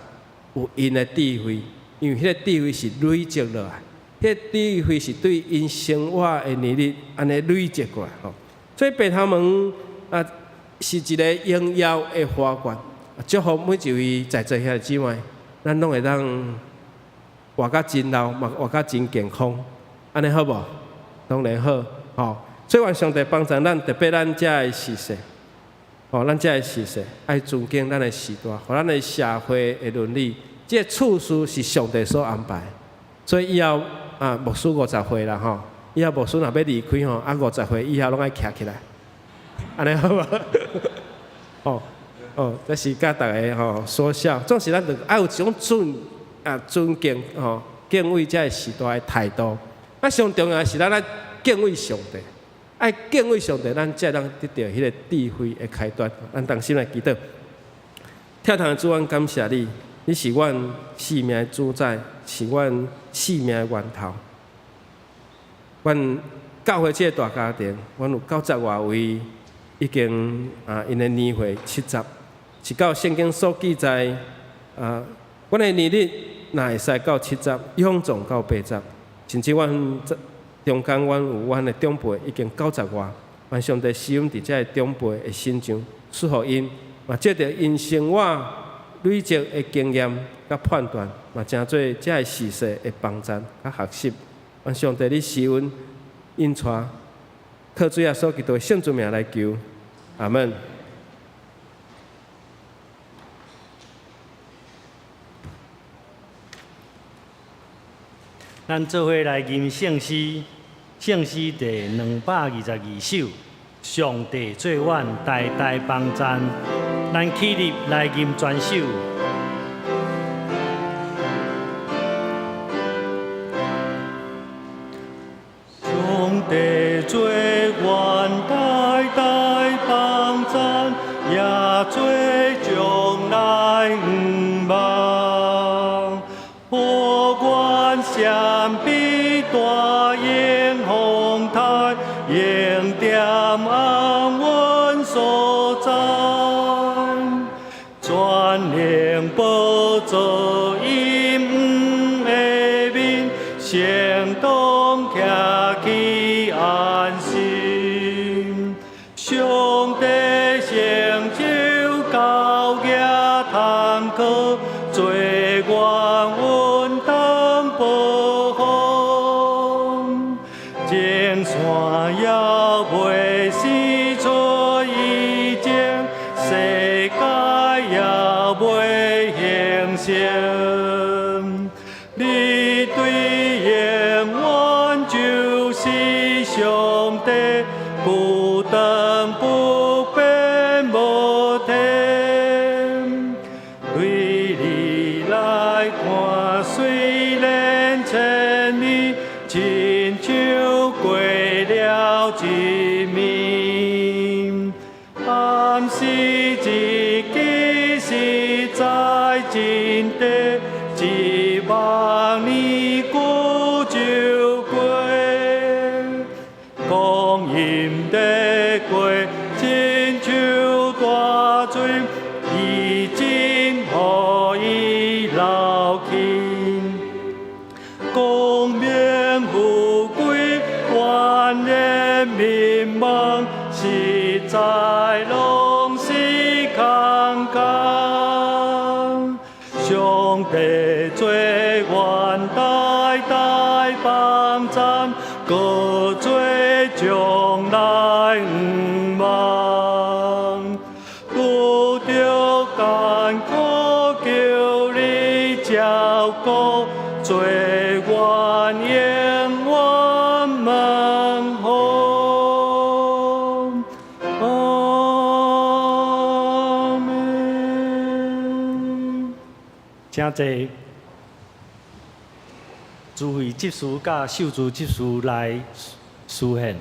有𪜶的智慧，因為彼个智慧是累積落來，彼个智慧是對𪜶生活的年日按呢累積過來吼。所以白頭毛啊，是一个榮耀的花冠。祝福每一位在座兄弟姊妹，咱攏會當活甲真老，嘛活甲真健康，按呢好無？當然好，吼。所以願上帝幫助咱，特別咱遮的時勢，吼，咱遮的時勢愛尊敬咱的序大，予咱的社會的倫理，這个次序是上帝所安排。所以以後啊，牧師五十歲啦吼，以後牧師若欲離開吼，啊五十歲以後攏愛徛起來，按呢好無？哦哦，這是共大家吼說笑，總是咱著愛有一種尊敬吼敬畏這个時代的態度。啊，上重要的是咱愛敬畏上帝，愛敬畏上帝，咱才通得著彼个智慧的開端。咱同心來祈禱，天父的主，阮感謝你，你是阮生命的主宰，是阮生命的源頭。阮教會這個大家庭，阮有九十外位已經啊，𪜶的年歲70，是到聖經所記載啊，阮的年日若會使到七十，勇壯到八十，甚至阮中間阮有阮的長輩已經九十外，願上帝施恩佇這個長輩的身上，賜予𪜶，嘛藉著𪜶生活累積的經驗佮判斷，嘛成做這个時勢的幫助佮學習。願上帝你施恩引帶，靠主耶穌基督的聖主名來求，阿門。咱做伙來吟聖詩，聖詩第222首。上帝做阮大大幫贊，咱起立來吟全首。上帝做阮大大幫贊，也做將來向望，予阮閃避大迎風台，迎踮安穩所在，全能寶座陰的面，成當徛起安心。上帝成就高額坎坷，做阮穩當保護。前山猶未生出以前，世界猶未形成。你對永遠就是上帝，孤單不變無停。對你來看，雖然千年，親像過了一暝。暗時一記實在真短，1萬年久就過。光陰的過，親像大水，已經予伊流去。光明富貴，萬人迷茫，實在攏是空空。上帝做阮大大幫贊，閣做將來向望。拄著艱苦，求你照顧，做阮永遠門戶。阿們。請坐。諸位執事佮秀珠執事來司獻。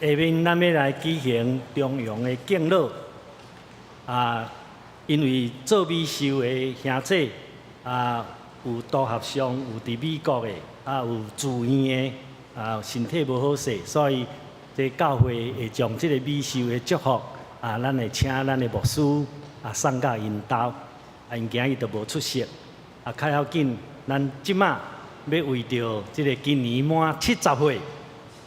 下面咱欲來舉行中庸的敬老。啊，因為做美壽的兄姊啊，有杜合上，有佇美國的，啊有住院的，啊身體無好勢，所以這教會會將這個美壽的祝福啊，咱會請咱的牧師啊送到𪜶兜，啊𪜶今日就無出席。啊，較要緊，咱這馬欲為著這個今年滿七十歲，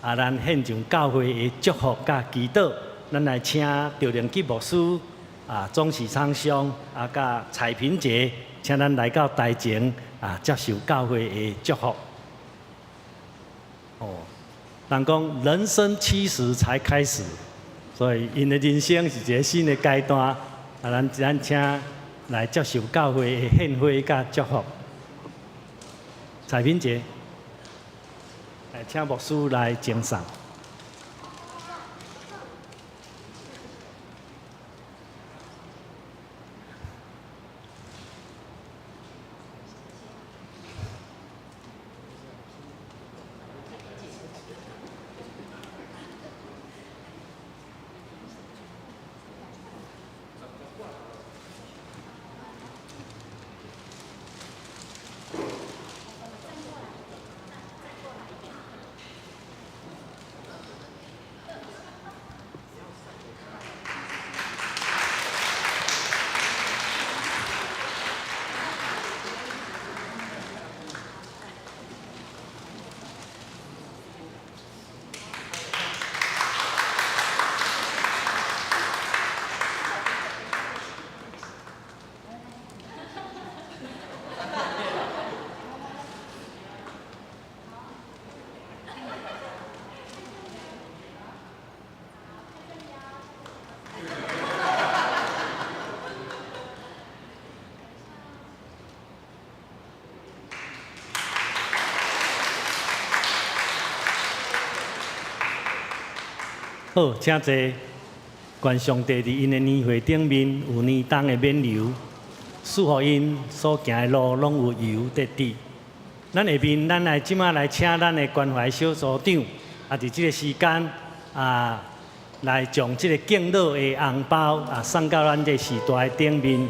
啊，咱獻上教會的祝福佮祈禱，咱來請趙連吉牧師。啊，鍾時昌兄啊，佮彩萍姐，請咱來到台前啊，接受教會的祝福。哦，人講人生七十才開始，所以𪜶的人生是一个新的階段。啊，咱請來接受教會的獻花佮祝福。彩萍姐，來請牧師來贈送。好，請坐。願上帝佇𪜶的年歲頂面有年冬的免流，賜予𪜶所行的路攏有油得滴。咱下面，咱來這馬來請咱的關懷小組長，啊，佇這个時間啊，來將這个敬老的紅包啊送到咱這時代的頂面。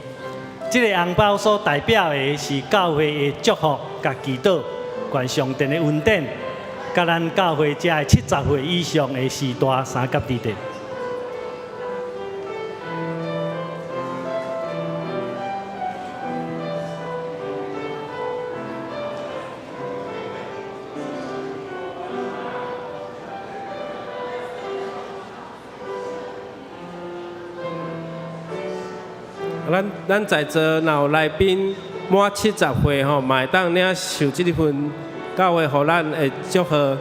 這个紅包所代表的是教會的祝福佮祈禱，願上帝的恩典，佮咱教會遮的70歲以上的時代相佮佇咧。咱在座若有來賓滿70歲吼，嘛會當領受這份教會予咱的祝賀。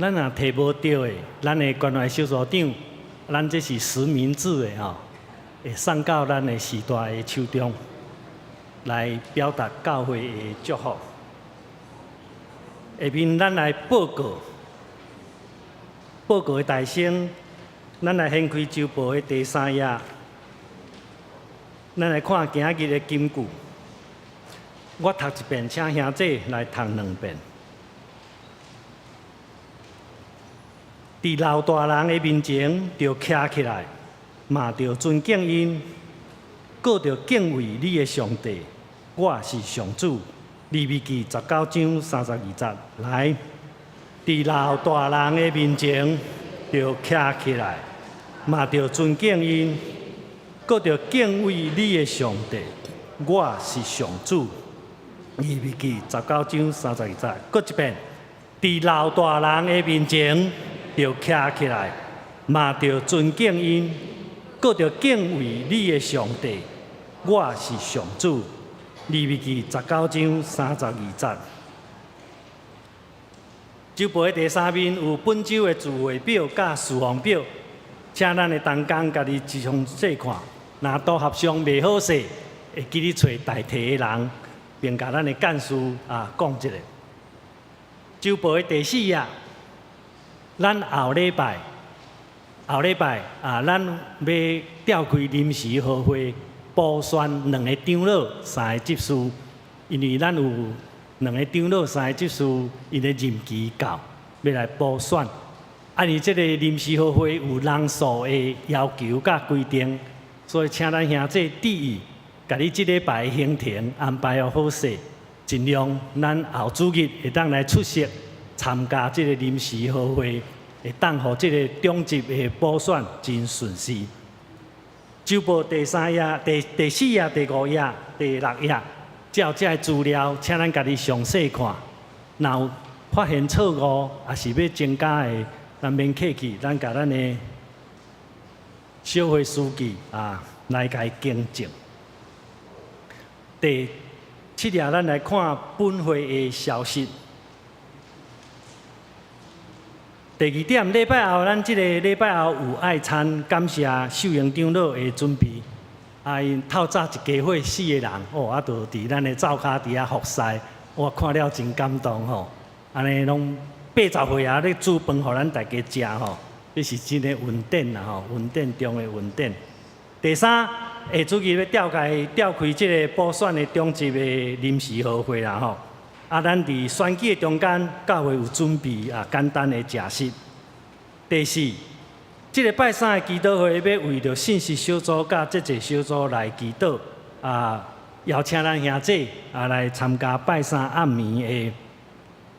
咱若提無著的，咱的關懷小組長，咱這是實名制的吼，會送到咱的時代的手中，來表達教會的祝福。下面咱來報告，報告的大聲，咱來掀開週報的第三頁，咱來看今日的金句。我讀一遍，請兄姊來讀兩遍。佇老大人的面前，著徛起來，嘛著尊敬𪜶，閣著敬畏你的上帝。我是上主。利未記19章32節，來。佇老大人的面前，著徛起來，嘛著尊敬𪜶，閣著敬畏你的上帝。我是上主。利未記19章32節，閣一遍，佇老大人的面前，著徛起來，嘛著尊敬𪜶，閣著敬畏你的上帝。我是上主。利未記十九章三十二節。週報的第三面有本週的聚會表佮事奉表，請咱的同工家己詳細看。若組合上袂好勢，會記得揣代替的人，並共咱的幹事啊講一下。週報的第四頁，咱後禮拜，後禮拜啊，咱欲召開臨時合會，補選兩个長老、三个執事，因為咱有兩个長老、三个執事，𪜶的任期到，欲來補選。啊，因為這个臨時合會有人數的要求佮規定，所以請咱兄弟注意，共你這禮拜的行程安排予好勢，盡量咱後主日會當來出席參加這个臨時合會，會當予這个長執的補選真順遂。週報第三頁、第四頁、第五頁、第六頁，照這个資料，請咱家己詳細看。若有發現錯誤，抑是欲增加的，咱免客氣，咱共咱的小會書記啊來共伊更正。第七頁，咱來看本會的消息。第二點，禮拜後，咱這个禮拜後有愛餐，感謝秀英長老的準備。啊，𪜶透早一家伙四个人，哦，啊，就佇咱的灶跤佇遐服侍，我看了真感動吼。按呢攏80歲啊，咧煮飯予咱大家食吼，這是真的恩典啦吼，恩典中的恩典。第三，下主日欲召開這个補選的長執的臨時合會啦吼。啊，咱佇選舉的中間，教會有準備啊簡單的食食。第四，這个拜三的祈禱會欲為著信息小組佮節制小組來祈禱，啊，邀請咱兄弟啊來參加拜三暗暝的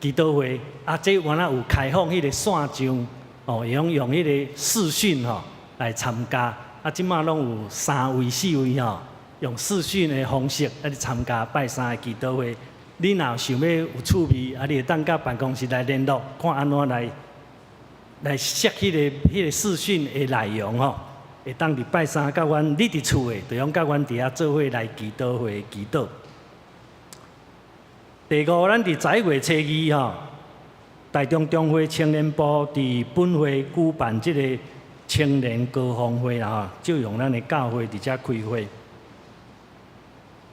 祈禱會。啊，這原來有開放彼个線上，哦，會用用彼个視訊吼來參加。啊，這馬攏有三位四位吼，用視訊的方式來參加拜三的祈禱會。你若想欲有趣味，啊，你會當佮辦公室來聯絡，看按怎來設彼个視訊的內容吼，會當佇拜三佮阮，你佇厝的，就用佮阮佇遐做伙來祈禱會祈禱。第五，咱佇11月初2吼，台中中會青年部佇本會舉辦這个青年高峰會啦吼，借用咱的教會佇遮開會。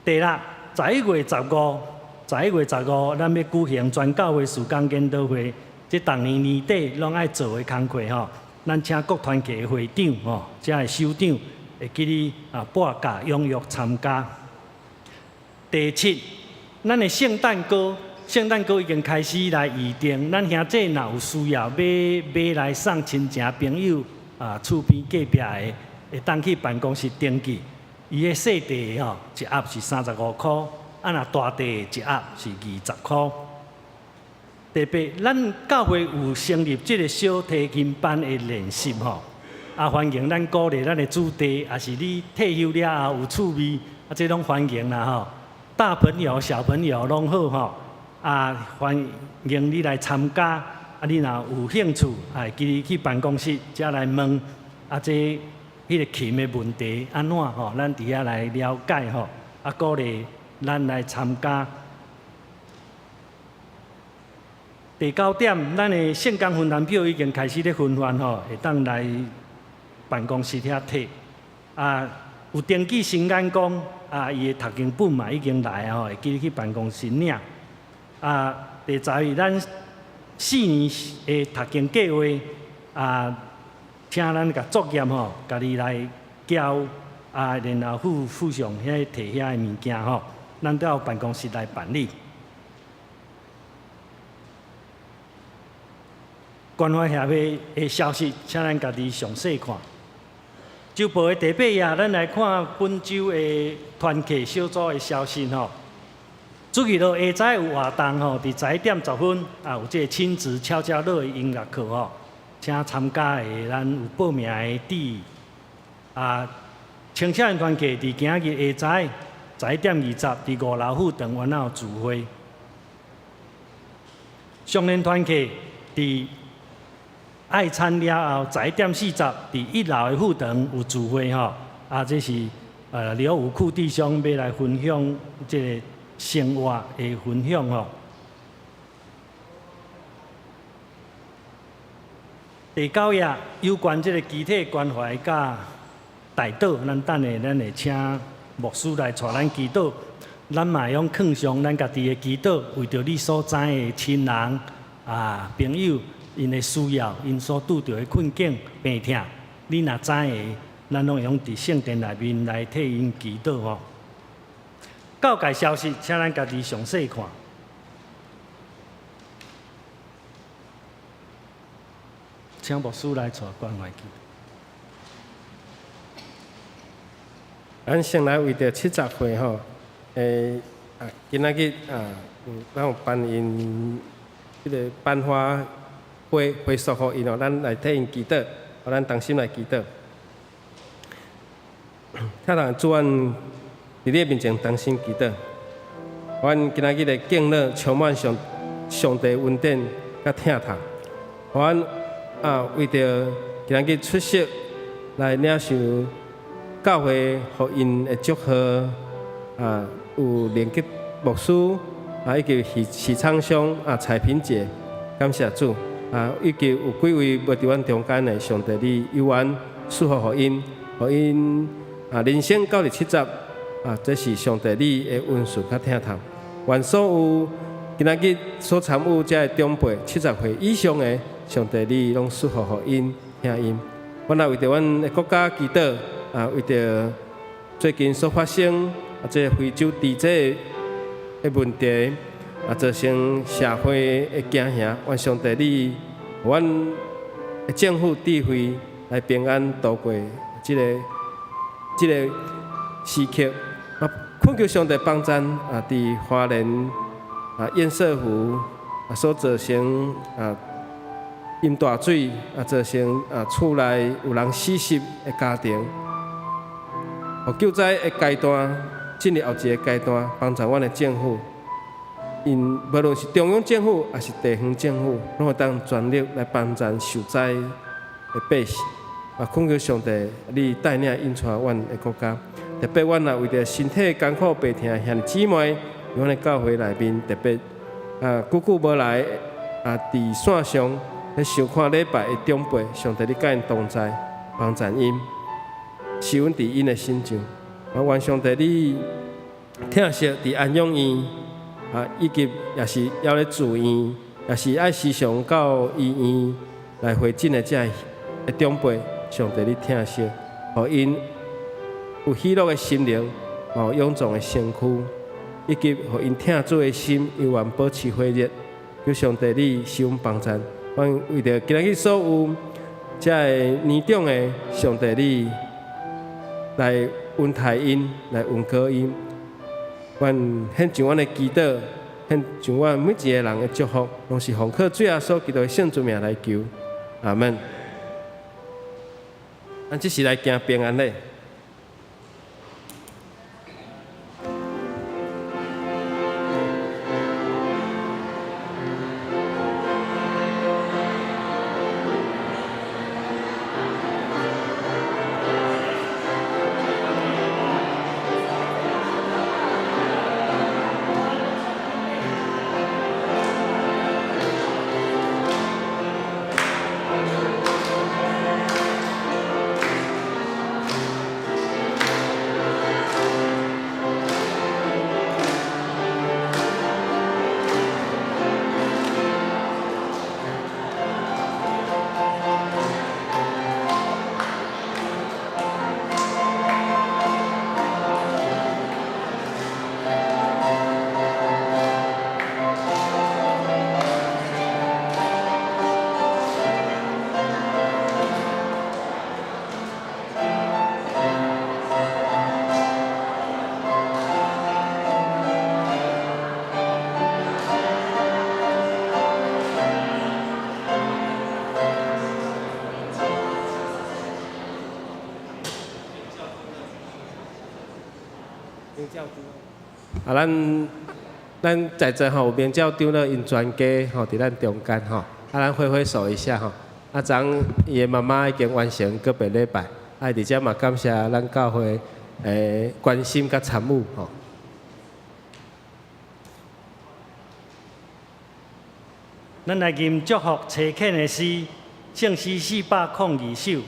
第六，十一月十五。十一月十五，咱欲舉行全教會事工研討會，這逐年年底攏愛做的工課吼。咱請各團契的會長吼，遮的首長會記得啊，報價踴躍參加。第七，咱的聖誕糕，聖誕糕已經開始來預訂。咱兄弟若有需要買買來送親情朋友啊，厝邊隔壁的，會當去辦公室登記。伊的細袋吼，一盒是35箍。啊，若大袋一盒是20箍。第八，咱教會有成立這个小提琴班的練習吼，啊，歡迎咱鼓勵咱的子弟，抑是你退休了後有趣味，啊，這攏歡迎啦吼。大朋友、小朋友攏好吼，啊，歡迎你來參加。啊，你若有興趣，會記得去辦公室才來問，啊，這彼个琴的問題按怎吼，咱佇遐來了解吼，啊，鼓勵咱來參加。第九點，咱的聖工分擔表已經開始咧分發吼，會當來辦公室遐提。啊，有登記新眼光，啊，伊的讀經本嘛已經來啊吼，會記得去辦公室領。啊，第十，咱四年的讀經計劃，啊，請咱共作業吼，家己來交，啊，然後附上遐提遐的物件吼，咱到辦公室來辦理。關懷協會的消息，請咱家己詳細看。週報的第八頁，咱來看本週的團契小組的消息吼。主日落下早有活動吼，佇11點10分啊，有這个親子悄悄樂的音樂課吼，請參加的咱有報名的注意。啊，青少年團契佇今日下早11點20，佇五樓副堂灣仔有聚會。少年團契佇愛餐了後，11點40，佇一樓的副堂有聚會吼。啊，這是劉武庫弟兄欲來分享這个生活的分享吼。第九頁有關這个肢體關懷佮代禱，咱等下咱會請牧師來帶咱祈禱。咱嘛會用囥上咱家己的祈禱，為著你所知的親人啊朋友，𪜶的需要，𪜶所拄著的困境、病痛，你若知的，咱攏會用佇聖殿內面來替𪜶祈禱吼。教界消息，請咱家己詳細看。請牧師來帶關懷祈。咱先來為著70歲吼，啊，今仔日啊，咱有頒𪜶這个頒花花花束予𪜶吼，咱來替𪜶祈禱，予咱同心來祈禱。疼痛主，阮佇你的面前同心祈禱。阮今仔日的敬禮充滿上上帝恩典佮疼痛。阮啊為著今仔日出席來領受教會予𪜶的祝賀啊，有連結牧師啊，以及許許昌兄啊、彩萍姐，感謝主啊，以及有幾位無佇阮中間的，上帝你猶原賜福予𪜶，予𪜶啊人生到佇70啊，這是上帝你的恩賜佮疼痛。願所有今仔日所參與這个長輩70歲以上的，上帝你攏賜福予𪜶，疼𪜶。阮也為著阮的國家祈禱，啊，為著最近所發生啊，這个非洲地震的問題，啊，造成社會的驚嚇。願上帝你，予阮的政府智慧來平安度過這个時刻。啊，懇求上帝幫贊啊，佇花蓮啊堰塞湖啊所造成啊淹大水啊，造成啊厝內有人死澀的家庭，予救災的階段進入後一个階段，幫助阮的政府，𪜶無論是中央政府抑是地方政府，攏會當全力來幫助受災的百姓。啊，懇求上帝，你帶領引帶阮的國家，特別阮也為著身體艱苦病痛的兄弟姊妹，阮的教會內面特別啊，久久無來啊，佇線上咧收看禮拜的長輩，上帝你佮𪜶同在，幫助𪜶，施恩佇𪜶的身上。啊，願上帝你疼惜佇安養院啊，以及也是猶咧住院，也是愛時常到醫院來回診的這个長輩，上帝你疼惜，予𪜶有喜樂的心靈，有勇壯的身軀，以及予𪜶疼主的心，猶原保持火熱。求上帝你施恩幫助，阮為著今仔日所有這个年長的，上帝你來恩待𪜶，來恩膏𪜶。阮獻上阮的祈禱，獻上阮每一个人的祝福，攏是奉靠主耶穌基督的聖尊名來求，阿門。咱這時來行平安禮。啊，咱在座吼有明教長老𪜶全家吼佇咱中間吼，啊，咱揮揮手一下吼。啊，昨伊的媽媽已經完成閣別禮拜，啊，佇遮嘛感謝咱教會的關心佮參與吼。咱來吟祝福差遣的詩，聖詩402首，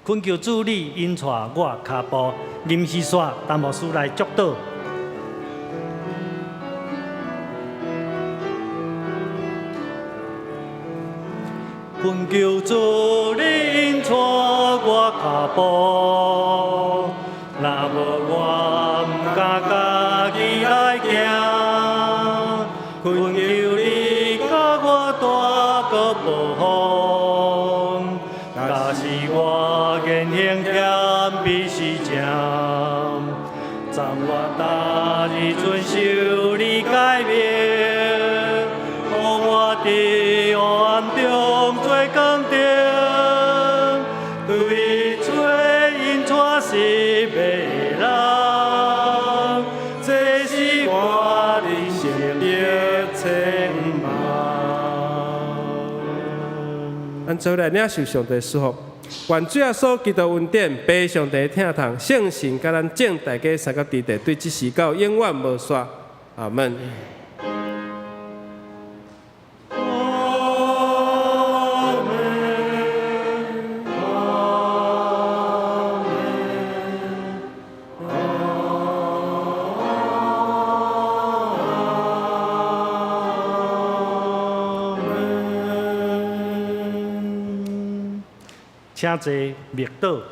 懇求主你引帶我跤步，吟詩煞陳牧師來祝禱。懇求主你引帶我跤步，若無我毋敢家己來行。懇求你佮我帶閣保護，假使我言行欠比是正，昨我逐日遵守你誡命，予我佇黑暗中做光燈，對做引帶失迷的人，這是我人生的展望。咱做來領受上帝祝福，願主耶穌基督恩典、父上帝疼痛、聖神佮咱眾大家三個弟弟，對這時到永遠無煞。阿門。阿們，阿們，阿們。請坐，默禱。